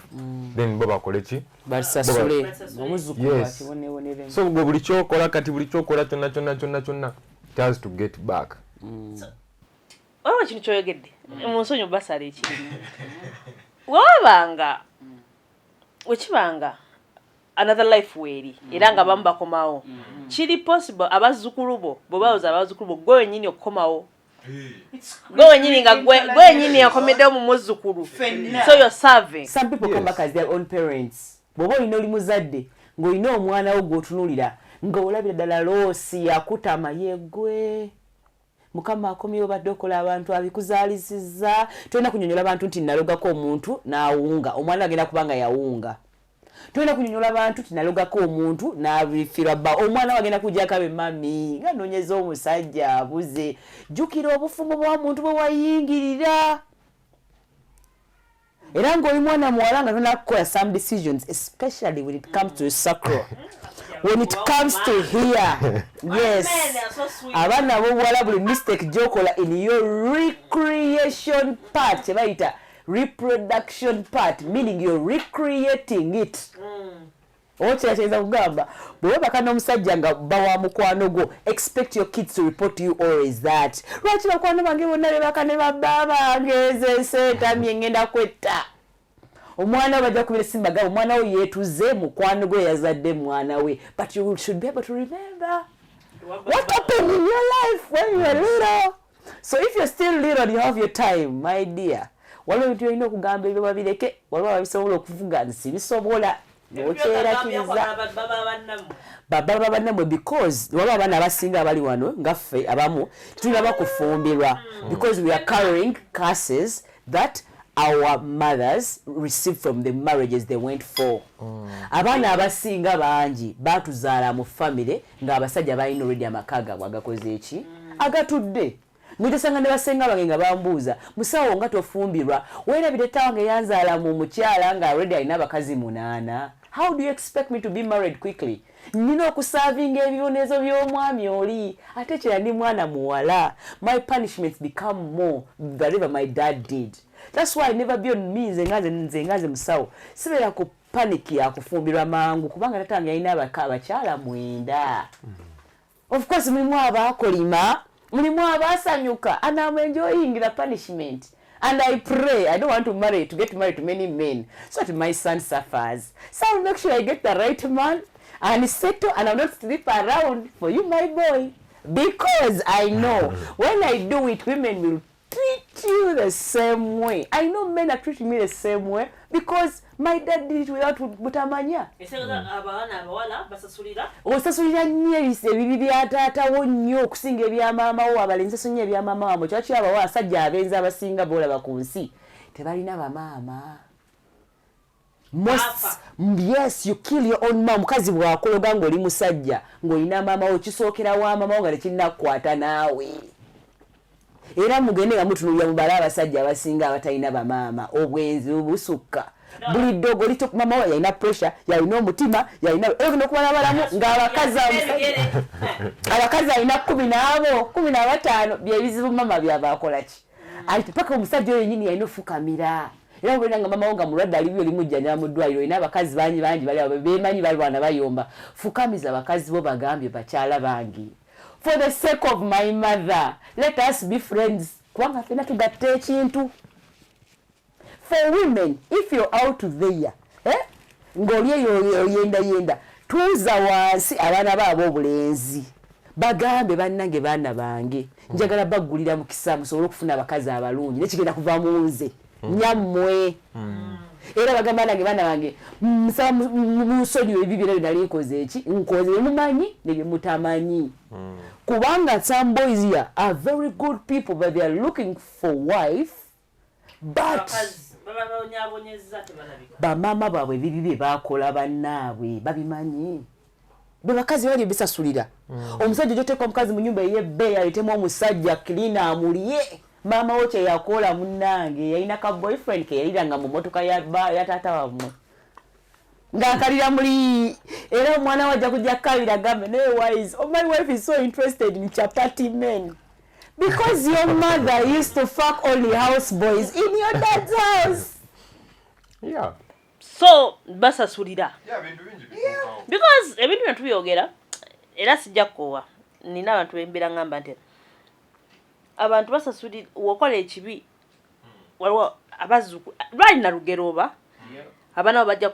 then bo bakole ki? Basasule. Basasule. Omuzzukulu akibonebonere. So gwe buli kyokola kati, buli kyokola kyonna kyonna kyonna kyonna, it has to get back. Olaba kintu kyoyogedde mu nsonyi, basala ekirimu wewabanga wekibanga another life weeri, era nga bamu bakomawo. Kiri possible abazzukulu bo bwe bawoza abazzukulu bo, gwe wenyini okukomawo, gwe wenyini nga gwe wenyini akomeddewo mu muzzukulu, so you're serving. Some people come back as their own parents. Bw'oba olina, oli muzadde ng'olina omwana wo gw'otunuulira ng'olabira ddala loss yakutama, yeggwe Mukama akomyewo, badde okola abantu abikuzaalisizza. Tolina kunyonyola bantu nti nalogako omuntu n'awunga omwana, agenda kuba nga yawunga. Tolina kunyonyola bantu nti nalogako omuntu n'abifirwa bba, omwana we agenda kujja akabe, "Mami, nga noonyeza omusajja abuze." Jjukira obufumu bwa muntu bwe wayingirira, era ng'oli mwana muwala nga tonakukola some decisions, especially when it comes to sacral, when it comes to here. Yes. Men are so sweet. Abaana ab'obuwala, buli mistake gyokola in your recreation part, kyebayita reproduction part, meaning you're recreating it. Oba kira kugamba, bwe webaka n'omusajja nga bba wa mukwano gwo, expect your kids to report to you always that, "Lwaki bakwano bange bonna bebaka ne babba bange? Nze nseetamye, ngenda kwetta." Omwana we bajja kubira esimu bagamba omwana we yeetuze mukwano gwe yazadde mwana we. But you should be able to remember what happened in your life when you were little. So if you're still little and you have your time, my dear, waliwo ebintu byolina okugamba ebyo babireke. Waliwo ababisobola okuvuga, nsi bisobola okyerakiriza baba babannammwe, because waliwo abaana abasinga abali wano nga ffe abamu tetulina kufumbirwa because we are carrying curses that our mothers received from the marriages they went for. Abaana abasinga bangi batuzaala mu famire ng'abasajja balina already amaka gaabwe agakoze eki, agatudde. Ngitesanga ne basenga bange nga bambuuza, "Musawo, nga tofumbirwa, weerabira etta wange yanzaala mu mukyala nga already alina abakazi munaana. How do you expect me to be married quickly? Nina okuservinga ebibonezo by'omwami oli." Ate kyera ndi mwana muwala, my punishments become more whatever my dad did. That's why I never be on me. Nze nga nze musawo, sibeera ku panic yakufumbirwa mangu, kubanga tata wange yalina abakyala 9. Of course mulimu abaakolima, mulimu abaasanyuka, and I'm enjoying the punishment. And I pray I don't want to marry, to get married to many men so that my son suffers. So I'll make sure I get the right man and settle, and I'll not sleep around for you, my boy, because I know when I do it, women will treat you the same way. I know men are treating me the same way because my dad did it without butamanya. Abaana abawala basasulira. Osasulira nnyo ebibi bya taatawo nnyo okusinga ebya maama wo. Abalenzi sasulira nnyo ebya maama wamwe. Kyaki abawo abasajja abenzi abasinga boolaba ku nsi tebalina bamaama. Most, yes, you kill your own mom. Omukazi bw'akologa ng'oli musajja ng'olina maama wo, kisookera wa maama wo nga tekinnakukwata naawe. Era mugende nga mutunulira mubale abasajja abasinga abatalina bamaama, obwenzi busukka buli ddogo lito. Mama we yalina pressure, yalina omutima, yalina era ogenda okubala abalamu ng'abakazi abakazi alina 10 n'abo 15. Byebizibu mama byaba akola ki ati paka omusajja oyo yenyini yalina ofukamira. Era obeera nga mama wo nga mulwadde, alibi olimujjanjaba mu ddwaliro, olina abakazi bangi bangi bali awo bemanyi balwana bayomba. Fukamiza abakazi bo, bagambye, "Bakyala bange, for the sake of my mother, let us be friends," kubanga ffena tugatta ekintu. For women, if you're out there, eh? Ng'oli eyo oyendayenda, tuuza wansi abaana baabo obulenzi, bagambe, "Bannange, baana bange, njagala baggulira mukisa musobole okufuna abakazi abalungi, nekigenda kuva mu nze nyammwe." Era bagamba, nange baana bange nsaba munsonyiwe ebibi byonna bye nali nkoze. Eki nkoze byemumanyi ne byemutamanyi, kubanga some boys here are very good people, but they are looking for wife, but Bababonyabonyeza, tebalabika. Bamaama baabwe ebibi bye bakola bannaabwe babimanyi. Bwe bakazi bali bisasulira omusajja ojoteeka omukazi mu nyumba ey'ebbeeyi, aleetemu omusajja clean amulye. Maama wo kyeyakola munnange, yalina ka boyfriend ke yaliranga mu motoka ya taata wammwe ng'akalira muli, era omwana we ajja kujja kukabira agambe, "Naye wise, oh, my wife is so interested in chapati men," because your mother used to fuck only house boys in your dad's house. So basasulira. Yeah, bintu bingi bituukawo. Because ebintu bino tubyogera era sijja kukoowa. Nina abantu bembeera ngamba nti abantu basasulira wokola ekibi. Waliwo abazzukulu lwalina lugero oba abaana bo bajja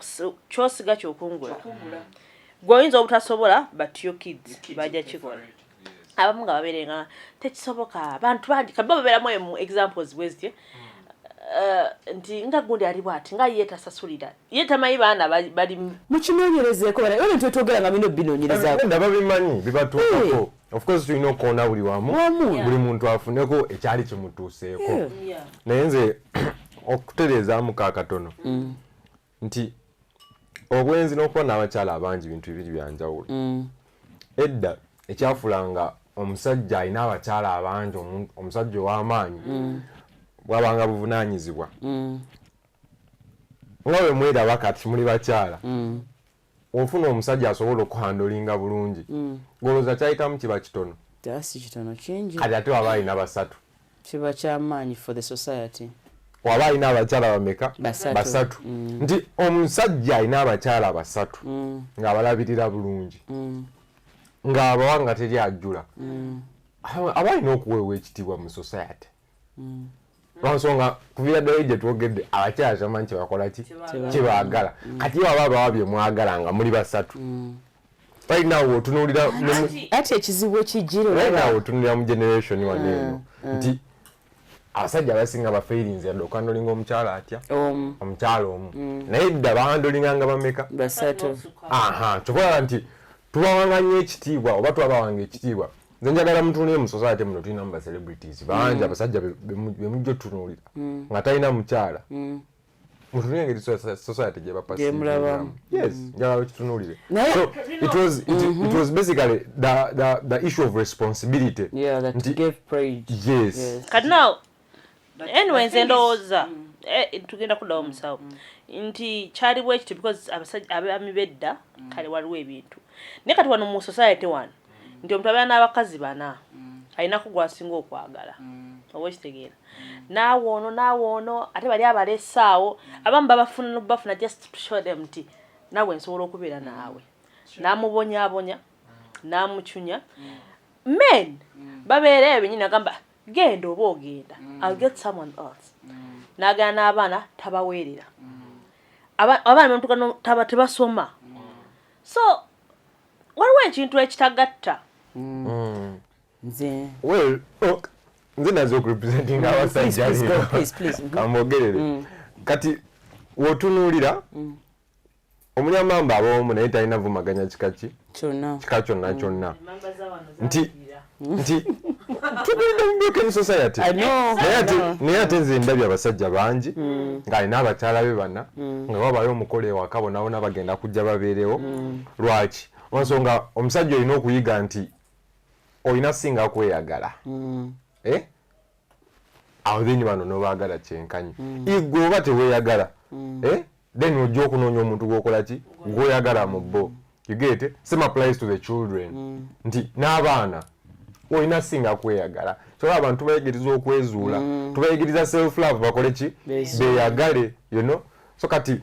kyosiga kyokungula. Gwe oyinza obutasobola, but your kids bajja kikola. Abamu nga babeere nga tekisoboka. Abantu bangi kabe babeeramu emu examples bwe zityo. Nti nga gundi ali bwati nga ye tasasulira, ye tamanyi baana bali Mukinoonyerezeeko bana, ebyo twetwogera nga bino binoonyerezaako. Ndaba bimanyi bibatuukako. Of course tulina okukoona buli wamu, Wamu. buli muntu afuneko ekyali kimutuuseeko. Naye nze okutereezaamu kaakatono nti obwenzi n'okuba n'abakyala abangi bintu bibiri byanjawulo. Edda ekyafulanga omusajja alina abakyala abangi, omusajja ow'amaanyi, bwabanga buvunaanyizibwa nga bwe mweraba kati muli bakyala. Ofuna omusajja asobola okuhandlinga bulungi, golooza kyayitamu kiba kitono. Si kitono, kingi. Kati ate waba alina basatu? Kiba kyamaanyi for the society. Waba alina abakyala bameka? Basatu. Basatu. Nti omusajja alina abakyala basatu ng'abalabirira bulungi, ng'abawa nga teri ajjula, aba alina okuweebwa ekitiibwa mu society, lwansonga kuviira ddala gye twogedde, abakyala tamanyi kyebakola ki kyebaagala. Kati ye waba abawa bye mwagala nga muli basatu, right now otunuulira Ati ekizibu ekijjira right now otunuulira mu generation wano eno nti abasajja abasinga bafailinze yadde okuhandlinga omukyala atya? Omu. Omukyala omu. Naye dda bahandlinganga bameka? Basatu. Aha, kyokulaba nti tubawanga nnyo ekitiibwa oba twabawanga ekitiibwa. Nze njagala mutunulire mu society muno, tulinamu ba celebrities bangi, abasajja be mujja otunuulira nga talina mukyala. Mutunulire engeri society gye Gyemulabamu. Yes, njagala okitunuulire. Naye- So it was basically the issue of responsibility. Yeah, that gave pride. Yes. Yes. Kati now, anyway, nze ndowooza tugenda kuddawo musawo nti kyali bwe kityo because abasajja abaami b'edda kale waliwo ebintu, naye kati wano mu society wano nti omuntu abeera n'abakazi bana, alinaku gwasinga okwagala, oba okitegeera, naawe ono, naawe ono, ate bali abalesaawo abamu babafuna nobafuna just to show them nti naawe nsobola okubeera naawe, n'amubonyaabonya, n'amucunya. Men babeera eyo benyini, agamba genda oba ogenda, I'll get someone else. N'agenda n'abaana tabaweerera. Abaana batuuka taba tebasoma. So waliwo ekintu ekitagatta. Nze Well, oh, nze naze okurepresentinga abasajja. Please, please, go, Leero. please, please. Kambogerere. Kati wotunuulira omunyamamba aba omu, naye talina vumaganya kika ki? Kyonna. Kika kyonna kyonna, nti tugenda mu broken society. I know. Naye ate nze ndabye abasajja bangi ng'alina abakyala be bana, nga wabayo omukolo ewaka, bonabona bagenda kujja babeerewo. Lwaki? Olwansonga omusajja olina okuyiga nti olina singa kweyagala. Eh? Awo then bano nobaagala kyenkanyi. Igwe oba teweeyagala, eh? Then ojja okunoonya omuntu gwokola ki, gwoyagala mu bo. You get it? Same applies to the children, nti n'abaana olina singa kweyagala. Kyoba abantu tubayigiriza okwezuula, tubayigiriza self love, bakole ki? Beezuule. Beyagale. So kati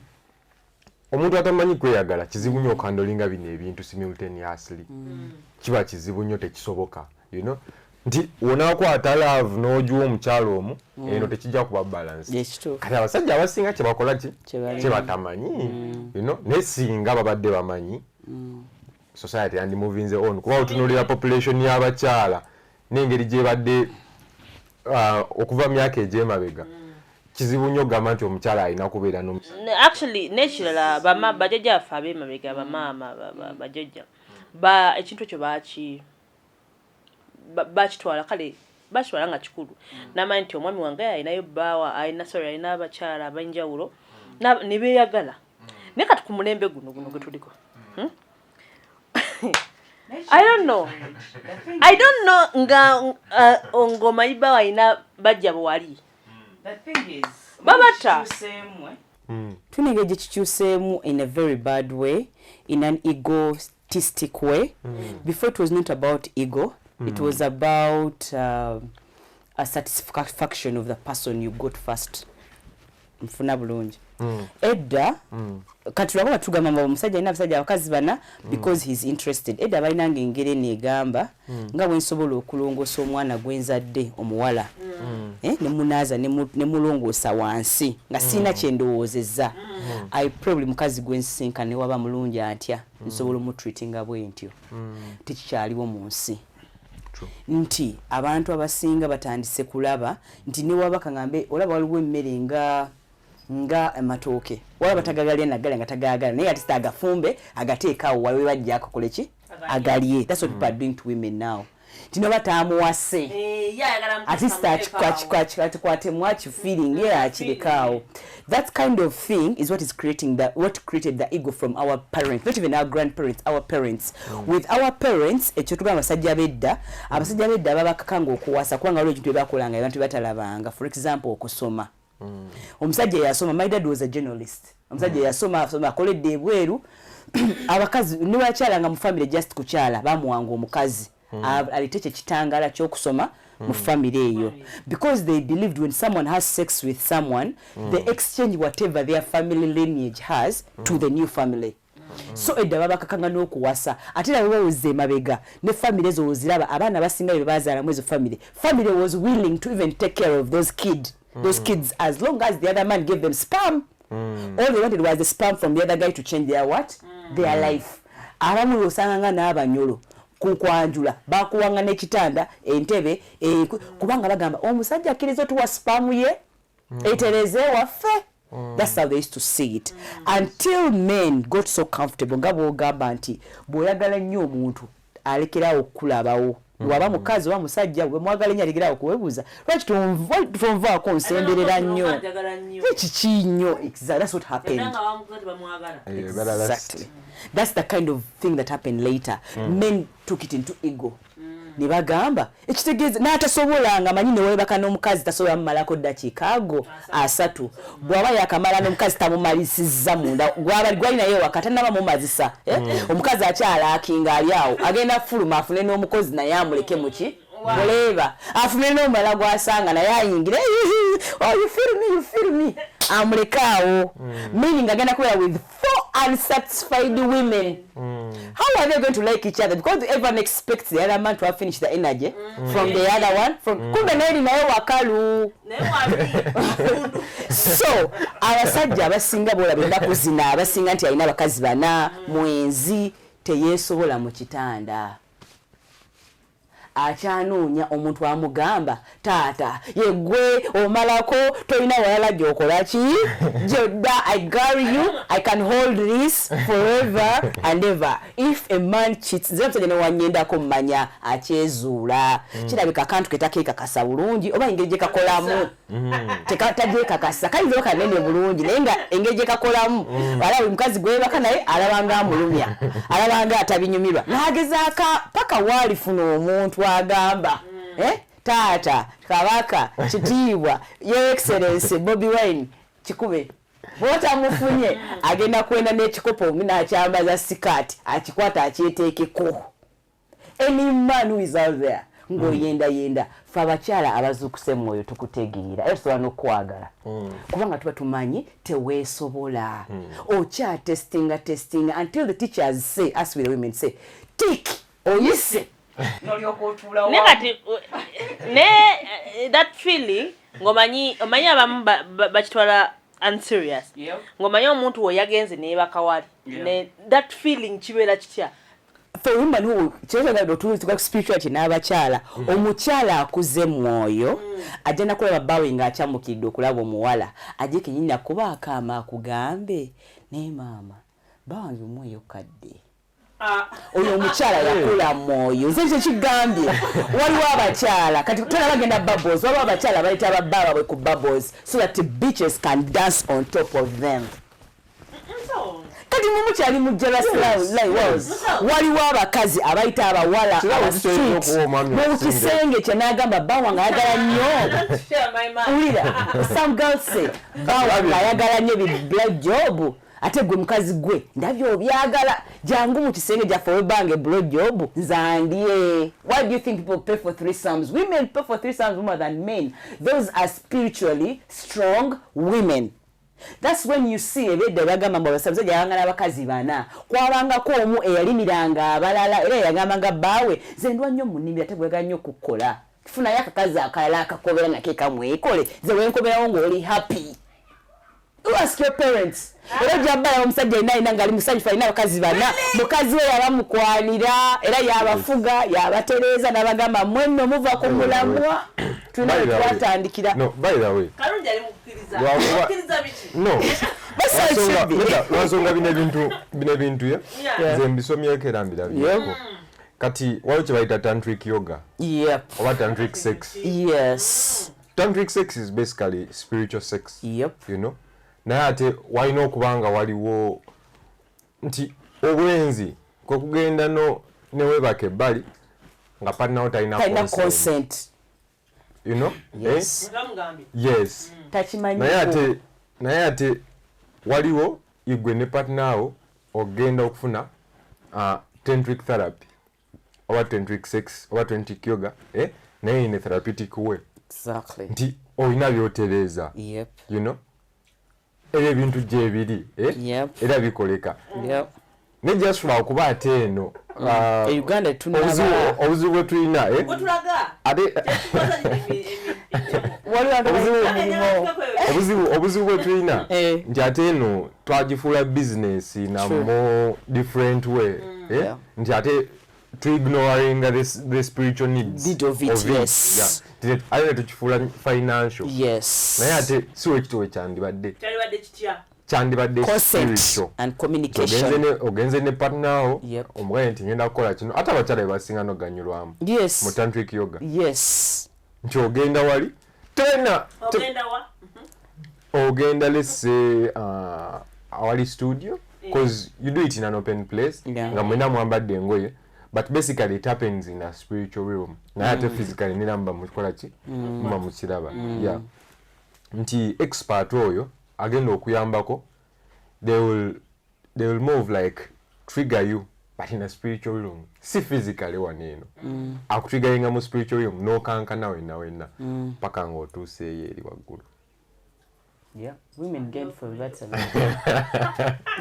omuntu atamanyi kweyagala kizibu nnyo okuhandlinga bino ebintu simultaneously. Kiba kizibu nnyo, tekisoboka nti wonaakwata love n'ogiwa omukyalo omu, eno tekijja kuba balance. Ekituufu. Kati abasajja abasinga kyebakola ki? Kyebalina. Kyebatamanyi, naye singa babadde bamanyi, society yandi movinze on, kuba otunuulira population y'abakyala n'engeri gyebadde okuva myaka egy'emabega. Kizibu nnyo okugamba nti omukyala alina kubeera n'omusajja. Actually, n'ekirala, bajjajja baffe ab'emabega, bamaama, bajjajja ba, ekintu ekyo bakitwala, kale bakitwala nga kikulu. Namanyi nti omwami wange alinayo bbaawa, alina, sorry, alina abakyala ab'enjawulo ne beeyagala. Naye kati ku mulembe guno gwe tuliko, I don't know. I don't know nga ng'omanyi bbaawa alina bajja bwe wali. Babata. Tulina engeri gye kikyuseemu in a very bad way, in an egotistic way. Before, it was not about ego, it was about a satisfaction of the person you got first. Nfuna bulungi? Edda, kati lwaba tugamba mbu omusajja alina abasajja abakazi bana because he's interested. Edda balinanga engeri eno egamba nga bwe nsobola okulongoosa omwana gwenzadde omuwala, ne munaaza, ne mulongoosa wansi nga sirina kyendowoozezza. I pray buli mukazi gwensisinkana, ne waba mulungi atya, nsobola omutreatinga bwe ntyo. Tekikyaliwo mu nsi nti abantu abasinga batandise kulaba nti newaba kaŋambe olaba waliwo emmere nga amatooke, waba tagagalya nagalya nga tagagala, naye ate agafumbe agateeka awo waliwe bajja akakole ki agalye. That's what people are doing to women now, nti noba tamuwase, at least akikwatemu akifeeling ye akireka. That kind of thing is what is creating the what created the ego from our parents, not even our grandparents, our parents. With our parents, ekyo tugamba abasajja b'edda, abasajja b'edda babakakanga okuwasa kubanga waliwo ebintu byebakolanga abantu batalabanga. For example, okusoma. Omusajja yasoma, my dad was a journalist, omusajja yasoma, asoma, akoledde ebweru. Abakazi ne bakyalanga mu family, just kukyala bamuwanga omukazi alete kye kitangaala ky'okusoma mu family eyo, because they believed when someone has sex with someone, they exchange whatever their family lineage has to the new family. So edda babakakanga n'okuwasa. Ate era bwewawuza emabega ne family ezo woziraba, abaana basinga bye bazaalamu ezo family, family was willing to even take care of those kids as long as the other man gave them sperm. All they wanted was the sperm from the other guy to change their what, their life. Abamu osanga nga n'abanyolo ku kwanjula bakuwanga n'ekitanda, entebe, kubanga bagamba omusajja akkiriza otuwa sperm ye etereze waffe. That's how they used to see it, until men got so comfortable nga bwogamba nti bw'oyagala nnyo omuntu alekerawo okukulabawo, waba mukazi oba musajja, bwe mwagala ennyo alekerawo okuwebuuza lwaki tonvaako, nsemberera nnyo, ekiki nnyo. Exactly, that's what happened. Exactly, that's the kind of thing that happened later. Men took it into ego ne bagamba ekitegeeza n'atasobola nga manyi newebaka n'omukazi tasobola mumalako ddakiika ago 30. Bw'aba yakamala n'omukazi tamumalisizza munda, gwaba gwali naye waka tanaba mumazisa, eh? Omukazi akyalaakinga ali awo, agenda fuluma afune n'omukozi naye amuleke muki muleeba, afune n'omulala gwasanga naye ayingire, "Oh, you feel me, you feel me," amuleke awo, meaning agenda kubeera with four unsatisfied women. How are they going to like each other? Because everyone expects the other man to have finished the energy from the other one from kumbe naye naye wakalu. So abasajja abasinga bolaba ennaku zino, abasinga nti alina abakazi bana, mwenzi, teyeesobola mu kitanda, akyanoonya omuntu amugamba taata yegwe omalako, tolina walala gyokola ki gyodda. I carry you, I can hold this forever and ever. If a man cheats, nze omusajja newanyendako mmanya akyezuula. Kirabika akantu ke takeekakasa bulungi oba engeri gye kakolamu tagyekakasa, kayinza oba kanene bulungi naye nga engeri gye kakolamu, alaba buli mukazi gwebaka naye alabanga amulumya, alabanga atabinyumirwa, n'agezaako paka waalifuna omuntu agamba, eh, taata kabaka kitiibwa, your excellence Bobi Wine kikube. Bwotamufunye agenda kwenda n'ekikopo nakyambaza sikaati, akikwata akyeteekeko. Any man who is out there ng'oyendayenda, fe abakyala abazuukuse mwoyo tukutegeera era tusobola n'okukwagala kubanga tuba tumanyi teweesobola. Okya testinga testinga until the teachers say, us with the women say, "Tick, oyise," nolyoka otuula. Naye kati ne that feeling ng'omanyi, omanyi abamu bakitwala unserious, ng'omanyi omuntu we yagenze neebaka wali, ne that feeling kibeera kitya? For women who tuga spirituality n'abakyala, omukyala akuze mwoyo ajja nakulaba bbaawe ng'akyamukidde okulaba omuwala, ajje kenyini akuba akaama akugambe, "Naye maama, bawange omwoyo kadde." Oyo omukyala yakula mwoyo. Nze ekyo kigambye, waliwo abakyala kati tolaba bagenda bubbles, waliwo abakyala bayita babba baabwe ku bubbles so that the bitches can dance on top of them. Kati mumukyali mu jealous levels. Waliwo abakazi abayita abawala Kirabo aba kikyolina street okuwa omwami mu okusingire. Kisenge kye n'agamba, "Bba wange ayagala nnyo." Wulira, some girls say, "Bba wange ayagala nnyo bi blow job, ate gwe mukazi gwe ndabye obyagala, jangu mu kisenge gyaffe webange blow job nzandye." Why do you think people pay for threesomes? Women pay for threesomes more than men. Those are spiritually strong women. That's when you see ebyedda byagamba mbu abasajja yabanga n'abakazi bana, kwabangako omu eyalimiranga abalala, era yagambanga bbaawe, "Nze ndwa nnyo mu nnimiro, ate bwega nnyo okukola, tufunayo akakazi akalala akakobera nake kamwekole, nze wenkoberawo ng'oli happy." You ask your parents. Era ojja bbala omusajja alina alina ng'ali musanyufu, alina abakazi bana, mukazi we yabamukwanira era yabafuga, yabatereeza n'abagamba, "Mwenno muva ku mulamwa, tulina By the way- twatandikira." No, by the way, Kalungi ali mukukkiriza. Lwakuba- Okkiriza biki? No. That's how it should be. Nedda, lwansonga bino ebintu ye nze mbisomyeko era mbirabyeko. Kati waliwo kye bayita tantric yoga oba tantric sex. Tantric sex is basically spiritual sex. Naye ate walina okuba nga waliwo nti obwenzi kwe kugenda no neweebaka ebbali nga partner wo talina talina consent. Consent. You know? Yes. Eh? Bamugambye. Yes. Takimanyi. Naye ate waliwo igwe ne partner wo ogenda okufuna tantric therapy oba tantric sex oba tantric yoga, eh? Naye in a therapeutic way nti olina byotereeza. Ebyo ebintu gyebiri, eh? Era bikoleka. Ne just lwakuba ate eno E Uganda tunaba obuzibu bwe tulina, eh? Bwetulaga. Ate waliwo abantu balina emirimu. Obuzibu bwe tulina nti ate eno twagifuula business na more different way, eh? Nti ate tuignoringa the spiritual needs Need of it, yes. Yeah. Ate ne tukifuula financial. Naye ate si wekito we kyandibadde. Kyalibadde kitya? Kyandibadde Consent spiritual. and Nti communication. ogenze ne partner wo, omugaye nti, "Ngenda kukola kino." Ate abakyala bebasinga noganyulwamu mu tantric yoga. Nti ogenda wali tena Ogenda wa? Ogenda, let's say, awali studio, because you do it in an open place nga mwena mwambadde engoye, but basically it happens in a spiritual realm, naye ate physically nera muba mukola ki, muba mukiraba. Yeah, nti expert oyo agenda okuyambako, they will move like trigger you, but in a spiritual realm, si physically. Wano eno akutriggeringa mu spiritual realm, n'okankana wenna wenna paka ng'otuuseeyo eri waggulu. Yeah, women gain from that a lot.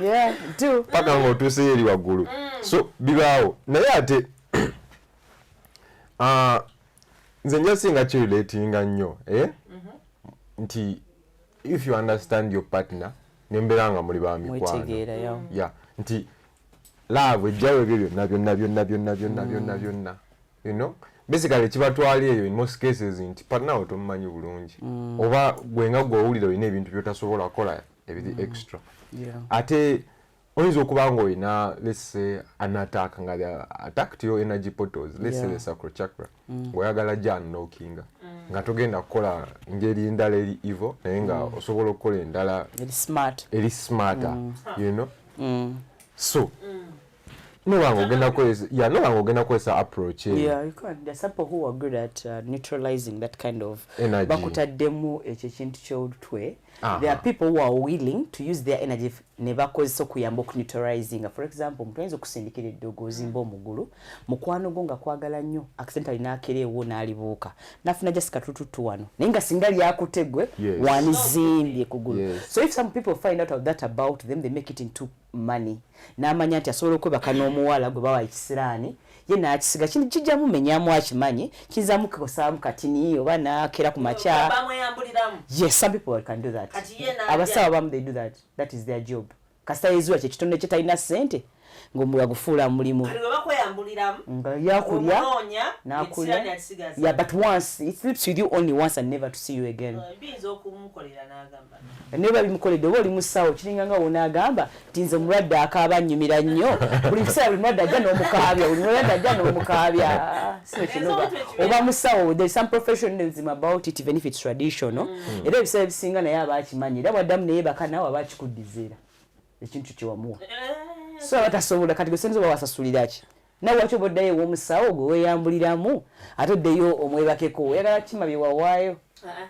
Yeah, do. Paka ng'otuuseyo eri waggulu. So bibaawo, naye ate nze nja singa kirelatinga nnyo, eh? Nti if you understand your partner, nembeera nga muli ba mikwano, Mwetegeera, yeah. Yeah, nti love ejjayo ebyo byonna byonna byonna byonna byonna byonna byonna. Basically kibatwala eyo in most cases nti partner wo tomumanyi bulungi, oba gwe nga gwe owulira olina ebintu byotasobola kukola ebiri extra. Ate oyinza okuba nga olina, let's say, an attack nga they attack to your energy portals, let's say the sacral chakra, ng'oyagala jan knockinga nga togenda kukola ngeri ndala eri evil, naye nga osobola okukola endala Eri smart. Eri smarter. So nobanga ogenda kukozesa, yeah, nobanga ogenda kukozesa approach eyo. Yeah, you can. There are some people who are good at neutralizing that kind of Energy. Bakutaddemu ekyo ekintu ky'olutwe. There are people who are willing to use their energy ne bakozesa okuyamba okuneutralizinga. For example, omuntu ayinza okusindikira eddogo ozimba omugulu, mukwano gwo nga kwagala nnyo, accidentally n'akeera ewo n'alibuuka n'afuna just katututu wano, naye nga singa lyakutte gwe wanizimbye kugulu. So if some people find out of that about them, they make it into money, n'amanya nti asobola okwebaka n'omuwala gwe bawa ekisiraani, ye n'akisiga kino kijjamu menyamu, akimanyi kiyinzamu kukosaamu katini oba n'akera ku makya. Bamweyambuliramu. Yes, some people can do that. Kati ye n'alya. Abasawo abamu, they do that. That is their job. Kasita yezuula kye kitone kye talina ssente, ng'omulwa gufuula mulimu. Kati bwe bakweyambuliramu, Nga yakulya omunoonya, n'akulya. Ekisiraani akisigaza. Yeah, but once it sleeps with you, only once and never to see you again. Biyinza okumukolera n'agamba. Naye babimukoledde, oba oli musawo, kiringa nga wonaagamba nti nze omulwadde akaaba nnyumira nnyo buli kiseera, buli mulwadde ajja n'omukaabya, buli mulwadde ajja n'omukaabya. Si bwe kinoba. Oba musawo, there is some professionalism about it, even if it's traditional. Era ebiseera ebisinga naye aba akimanyi, era bwaddamu neyebaka naawe aba akikuddiza era ekintu kyewamuwa. So aba tasobola. Kati gwe sente oba wasasulira ki? Nawe waki oba oddayo ew'omusawo gwe weeyambuliramu, ate oddeyo omwebakeko? Oyagala kima bye wawaayo.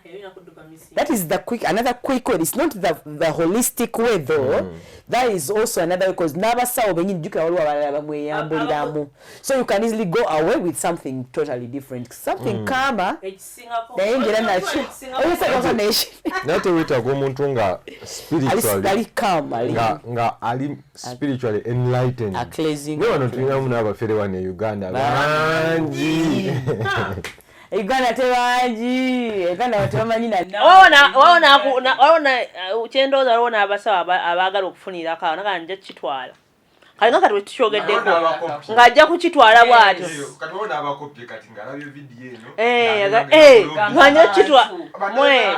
Ebina kudduka misi. That is the quick, another quick way. It's not the holistic way though. That is also another way, because n'abasawo benyini, jjukira waliwo abalala bamweyambuliramu, so you can easily go away with something totally different, something kama. Ekisingako. Naye ngera nakyo oyinza neki. Naye teweetaaga omuntu nga spiritually ali calm, ali nga ali spiritually enlightened. A cleansing. Naye wano tulinamu n'abafere wano e Uganda bangi. Uganda tebangi, Uganda tebamanyi na. Wawona kyendowooza, waliwo n'abasawo abaagala okufunirako awo naga nja kukitwala kale nga kati bwe tukyogeddeko ng'ajja kukitwala bw'atyo. Kati wona abakopye kati ng'alabye vidiyo eno. Nga nja kukitwala mwe.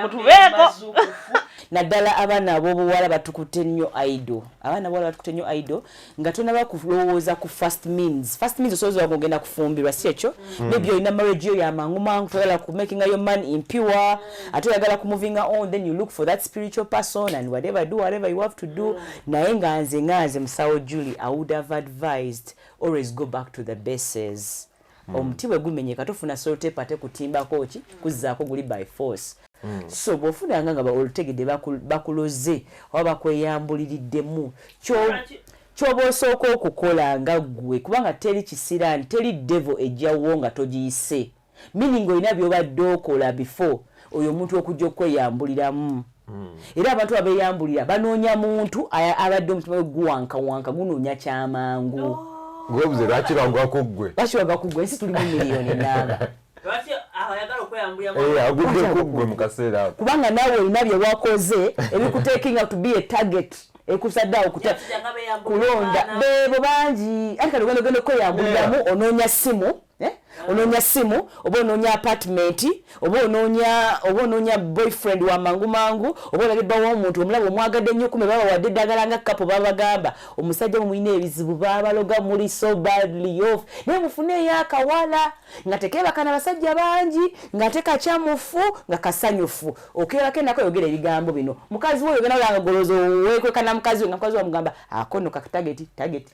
Mutubeeko. Naddala abaana ab'obuwala batukutte nnyo idol, abaana ab'obuwala batukutte nnyo idol nga tonaba kulowooza ku first means. First means osobola nga ogenda kufumbirwa, si ekyo? Maybe olina marriage yo yamangu mangu, toyagala ku makinga your man impure, ate oyagala ku movinga on, then you look for that spiritual person and whatever, do whatever you have to do. Naye nga nze musawo Julie, I would have advised, always go back to the bases. Omuti bwe gumenyeka tofuna sellotape ate kutimbako ki kuzzaako guli by force. So bw'ofunanga nga olutegedde bakuloze oba bakweyambuliriddemu, kyoba osooka okukola nga ggwe, kubanga teri kisiraani, teri devil ejjawo nga togiyise, meaning olina byobadde okola before oyo omuntu okujja okweyambuliramu. Era abantu abeeyambulira banoonya muntu abadde omutima gwe guwankawanka, gunoonya kyamangu. Gwebuze lwaki bagwako ggwe? Lwaki bagwa ku ggwe? Ensi tulimu miliyoni namba. Lwaki ayagala okweyambuliramu? Eh, agudde ku ggwe mu kaseera ako. Kubanga naawe olina bye wakoze ebikutekinga to be a target, ekusadde awo Yatujja beyambulira kulonda. Abaana. Beebo bangi ate kati ogenda ogenda okweyambuliramu, onoonya simu, eh? Onoonya simu oba onoonya apartment oba onoonya boyfriend wa mangu mangu, oba olabye bba w'omuntu omulaba omwagadde nnyo, kume baba wadde eddagala nga kapo babagamba omusajja mumulina ebizibu, babaloga, muli so badly off, naye mufuneeyo akawala nga tekeebaka na basajja bangi, ng'ate kakyamufu nga kasanyufu, okeebake nako, yogera ebigambo bino. Mukazi we ogenda olanga golozo weekweka na mukazi we, nga mukazi we amugamba akono ka target target,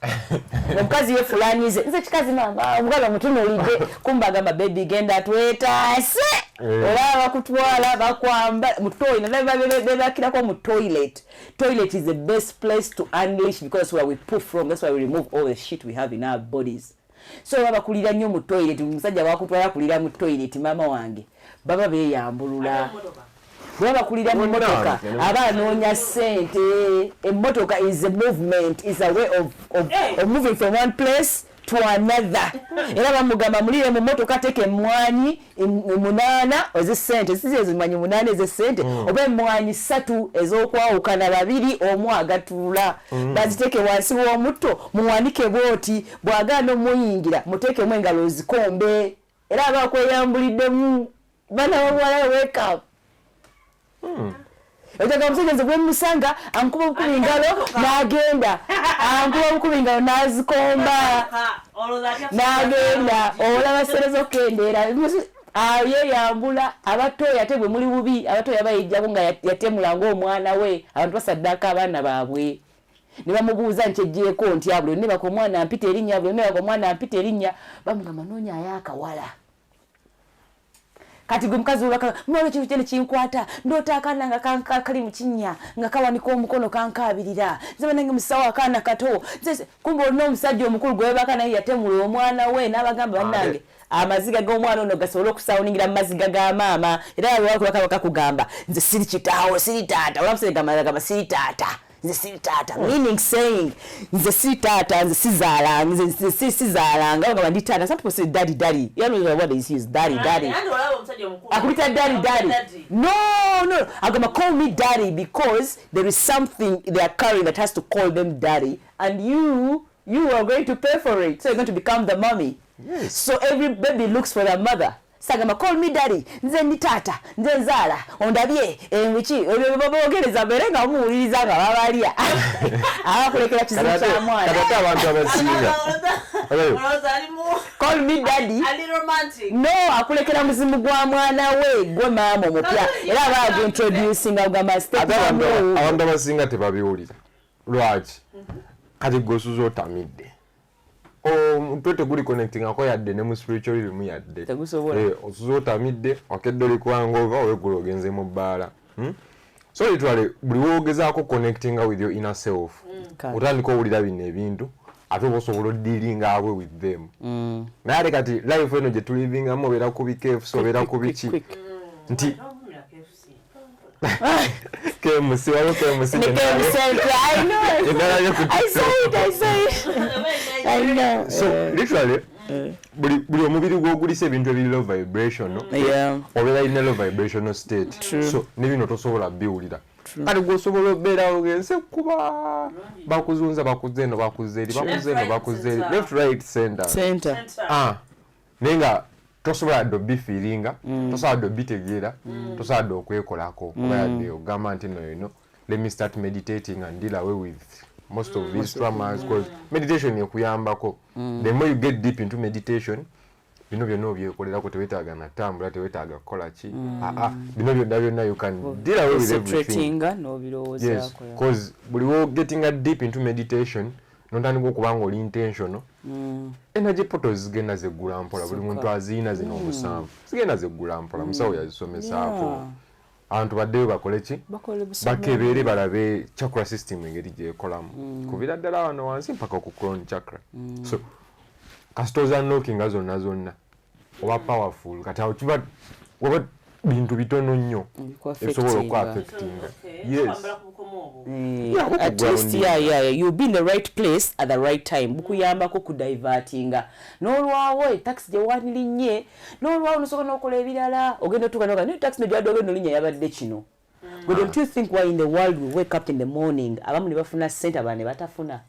omukazi ye fulanize nze kikazi mama, omukazi amutunuulidde, kumba agamba, "Baby, genda twetaase." Olaba bakutwala bakwamba mu toilet, bebakirako mu toilet. Toilet is the best place to unleash because that's where we poo from, that's why we remove all the shit we have in our bodies. So baba bakulira nnyo mu toilet. Omusajja bakutwala kulira mu toilet, maama wange, baba beeyambulula. Bwe bakulira mu motoka, aba anoonya ssente. Emmotoka is a movement, is a way of moving from one place to another. Era bamugamba mulire mu motoka, teeka emmwanyi 8 ez'essente, sizi ezo emmwanyi 8 ez'essente, oba emmwanyi 3 ez'okwawukana babiri, omu agatuula, baziteeke wansi w'omutto, muwanike bwoti, bw'agaana omuyingira muteekemu engalo ozikombe. Era aba akweyambuliddemu. Baana babuwala, wake up. Ojaga omusajja nze bwemusanga ankuba bukuba engalo n'agenda, ankuba bukuba engalo n'azikomba n'agenda, olaba sente z'okukendeera yeyambula. Abatoyi ate bwe muli bubi, abatoyi abayijjako nga yatemula ng'omwana we, abantu basaddaaka abaana baabwe ne bamubuuza nkyejjeeko nti buli nebaka omwana mpita erinnya, buli nebaka omwana mpita erinnya, bamugamba noonyayo akawala. Kati gwe mukazi webaka mwana, ekintu kyene kinkwata, ndoota akaana nga kali mu kinnya nga kawanika omukono kankaabirira, nze banange musawo akaana kato. Kumbe olina omusajja omukulu gwe webaka naye yatemula omwana we n'abagamba, bannange amaziga g'omwana ono gasobole okusawuningira mu maziga ga maama. Era bakakugamba nze siri kitaawo, siri taata, olamusegamba siri taata. Nze siri taata, meaning saying nze siri taata, nze sizaala, nze sizaalanga. Bagamba ndi taata. Some people say daddy, daddy. You know what they use, daddy, daddy. Anti olaba omusajja omukulu Akuyita daddy, daddy. No, agamba call me daddy because there is something they are carrying that has to call them daddy, and you are going to pay for it, so you're going to become the mommy. Yes. So every baby looks for their mother. Sagamba call me daddy, nze ndi taata, nze nzaala, ondabye biki ebyo babogereza, mbeere nga muwuliriza nga babalya, abakulekera kizibu Kati kya mwana. Kati ate abantu abasinga Olayo. Olowooza alimu Call me daddy. Ali romantic. No, akulekera muzimu gwa mwana we, gwe maama omupya, era aba agintroducinga ogamba Ate step abantu abasinga tebabiwulira. Lwaki? Kati gwe osuza otamidde, omutwe teguli connectingako yadde ne mu spiritual realm yadde. Tegusobola. Osuza otamidde, okedde oli kubanga ova oweggulo ogenze mu bbaala. So literally buli wogezaako connectinga with your inner self, Kale. otandika owulira bino ebintu, ate oba osobola odealinga away with them. Naye ate kati life eno gye tulivingamu, obeera ku bikfc, obeera ku biki Quick. nti Tovumira KFC. KMC, waliwo KMC. Ne KMC, I know. Endala yo ku I saw it, I saw it. I know. So literally buli omubiri gwogulisa ebintu ebiri low vibration, obeera ina low vibrational state. So ne bino tosobola biwulira. Kati gweosobola obeerawo gense kuba bakuzunza, bakuza eno, bakuza eri, bakuza eno, bakuza eri, left, right, center. Center. Ah, naye nga tosobola yadde obifiiringa, tosobola yadde obitegeera, tosobola yadde okwekolako oba yadde ogamba nti no, let me start meditating and deal away with most of these traumas, because meditation ekuyambako. The more you get deep into meditation, bino byonna obyekolerako, tewetaaga natambula, tewetaaga kukola ki. Aa, bino byonna byonna you can deal away with everything. Concentratinga Yes. n'obirowoozaako. Cause buli wo getting deep into meditation, notandika okuba nga oli intentional, energy portals zigenda zeggula mpola. Buli muntu aziina zino omusanvu zigenda zeggula mpola. Musawo yazisomesaako. Abantu baddeyo bakole ki? Bakole busoma. Bakebere balabe chakra system engeri gyekolamu, kubira ddala wano wansi mpaka ku crown chakra. So kasita ozunlockinga zonna zonna, oba powerful. Kati awo kiba waba bintu bitono nnyo ebisobola okuaffectinga. Yes. Kwambala ku bukomo obwo. Yeah, At least grounding. Yeah, you'll be in the right place at the right time. Bukuyambako kudivertinga n'olwawo taxi gye wanirinnye, n'olwawo nosobola n'okola ebirala, ogenda otuuka noga naye taxi negyadde ogenda olinnya yabadde kino. But don't you think why in the world we wake up in the morning, abamu ne bafuna sente, abalala ne batafuna?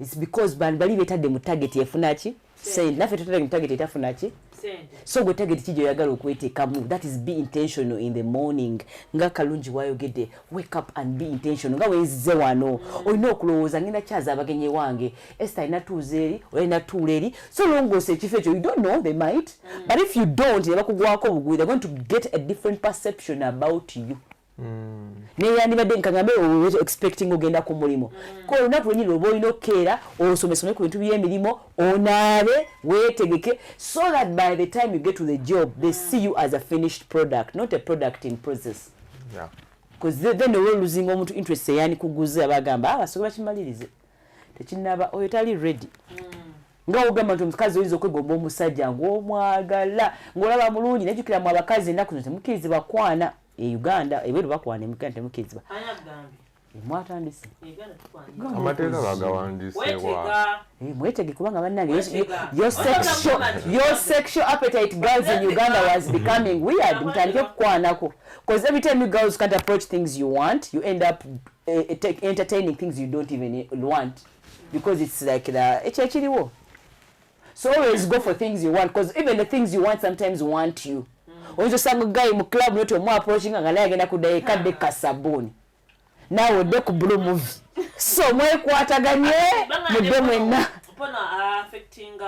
It's because bali betadde mu target efuna ki? Sente. Naffe tutadde mu target etafuna ki? Sente. So gwe target ki gyoyagala okweteekamu? That is, be intentional in the morning. Nga Kalungi wayogedde, wake up and be intentional. Nga wenzize wano, olina okulowooza ngenda kyaza abagenyi wange, Esther alina tuuza eri, oba alina tuula eri. So longoosa ekifo ekyo. You don't know, they might, but if you don't, ne bakugwako obugwi, they're going to get a different perception about you. Neyandibadde nkagambe expecting ogenda ku mulimu ko olunaku lwenyini, oba olina okukeera osomesome ku bintu by'emirimu, onaabe, weetegeke, so that by the time you get to the job, they see you as a finished product, not a product in process. Because then oba oluzinga omuntu interest eyani kuguze, abagamba abasoke bakimalirize, tekinaba, oyo tali ready. Nga ogamba nti omukazi oyinza okwegomba omusajja ng'omwagala, ng'olaba mulungi. Nejjukira mu abakazi ennaku zino temukkirizibwa kwana e Uganda. Ebweru bakwana, e Uganda temukkirizibwa. Ani agambye? Mwatandise. Uganda tukwana. Amateeka bagawandiisewa. Weetega. Mwetege kubanga bannange Mwetega. your sexual appetite, girls in Uganda, was becoming weird. Mutandike kukwanako, because every time you girls can't approach things you want, you end up entertaining things you don't even want, because it's like the ekyo ekiriwo. So always go for things you want, because even the things you want sometimes want you. Oyinza osanga guy mu club noti omu approachinga nga naye agenda kuddayo ekadde kasabbuuni, naawe odde ku blue movie. So mwekwataganye, mudde mwenna. Porno affecting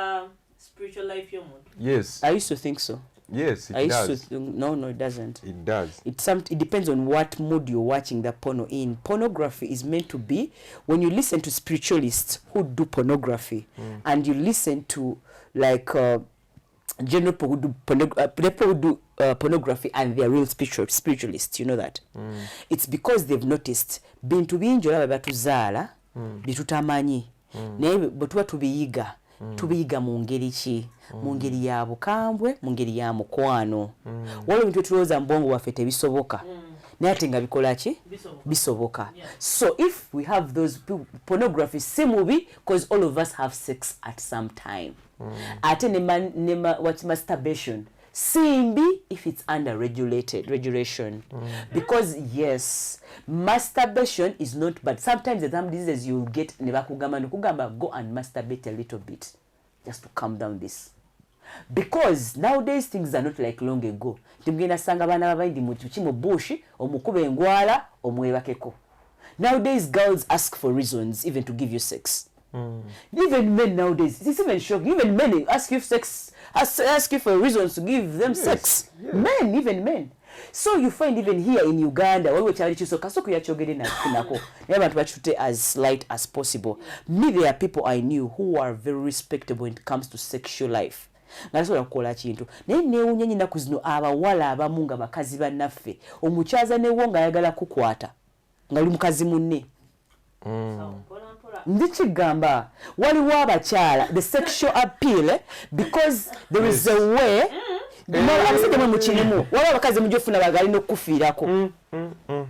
spiritual life y'omuntu? Yes. I used to think so. Yes, it I used does. to no, it doesn't. It does. It depends on what mood you're watching the porno in. Pornography is meant to be, when you listen to spiritualists who do pornography and you listen to like general people who do people who do pornography and they are real spiritualists, you know that it's because they've noticed bintu bingi olaba batuzaala byetutamanyi, naye bwe tuba tubiyiga, tubiyiga mu ngeri ki? Mu ngeri ya bukambwe, mu ngeri ya mukwano. Waliwo ebintu etulowooza mu bwongo bwaffe tebisoboka. Naye ate nga bikola ki? Bisoboka. So if we have those pornography si mubi, cause all of us have sex at some time. Ate ne what, masturbation si mbi if it's under regulated regulation. Because yes, masturbation is not, but sometimes there's some diseases you'll get ne bakugamba, nekugamba go and masturbate a little bit just to calm down this, because nowadays things are not like long ago. Timugenda sanga baana babayindi mu ki, mu bush, omukuba engwala omwebakeko. Nowadays girls ask for reasons even to give you sex. Even men nowadays, it's even shocking, even men ask you sex, ask you for reasons to give them sex. Men, even men. So you find even here in Uganda waliwo kyali kisooka sooka yakyogere nako, naye abantu bakitutte as light as possible. Me, there are people I knew who are very respectable when it comes to sexual life, nga tasobola kukola kintu, naye neewunya nyo ennaku zino abawala abamu nga bakazi bannaffe, omukyaza newo ng'ayagala kukwata nga oli mukazi munne. Ndikigamba waliwo abakyala, the sexual appeal, because there is a way. Abasajja mwe mukirimu, waliwo abakazi mujja ofuna bagalina okukufiirako.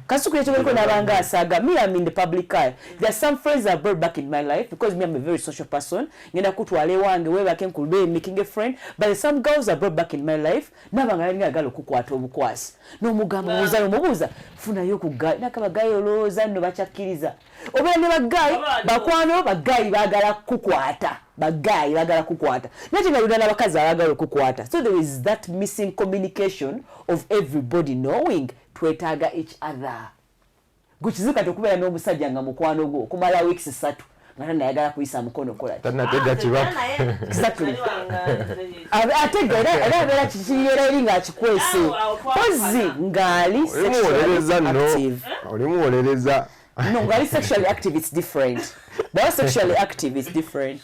Kasuku ekyogereko n'abanga asaaga. Me, I'm in the public eye. There are some friends I've brought back in my life because me, I'm a very social person. Ngenda kutwala ewange weebake nkulube, making a friend, but there's some girls I brought back in my life nabanga yalinga ayagala okukwata obukwasi, n'omugamba buuza, n'omubuuza funayo ku guy, nakaba guy olowooza nno bakyakkiriza obeera ne ba guy bakwano, ba guy baagala kukwata, ba guy baagala kukwata, naye ate nga yuna n'abakazi abaagala okukwata. So there is that missing communication of everybody knowing twetaaga each other. Gwe kizibu kati okubeera n'omusajja nga mukwano gwo okumala weeks 3 nga tanayagala kuyisa mukono kola ki? Tanatega kibatu. Exactly. Ate nga era abeera kikiyera eri ng'akikwese pozi ng'ali Olimuwolereza sexually nno. active. Olimuwolereza. No, ng'ali sexually active, it's different. Bw'aba sexually active, it's different.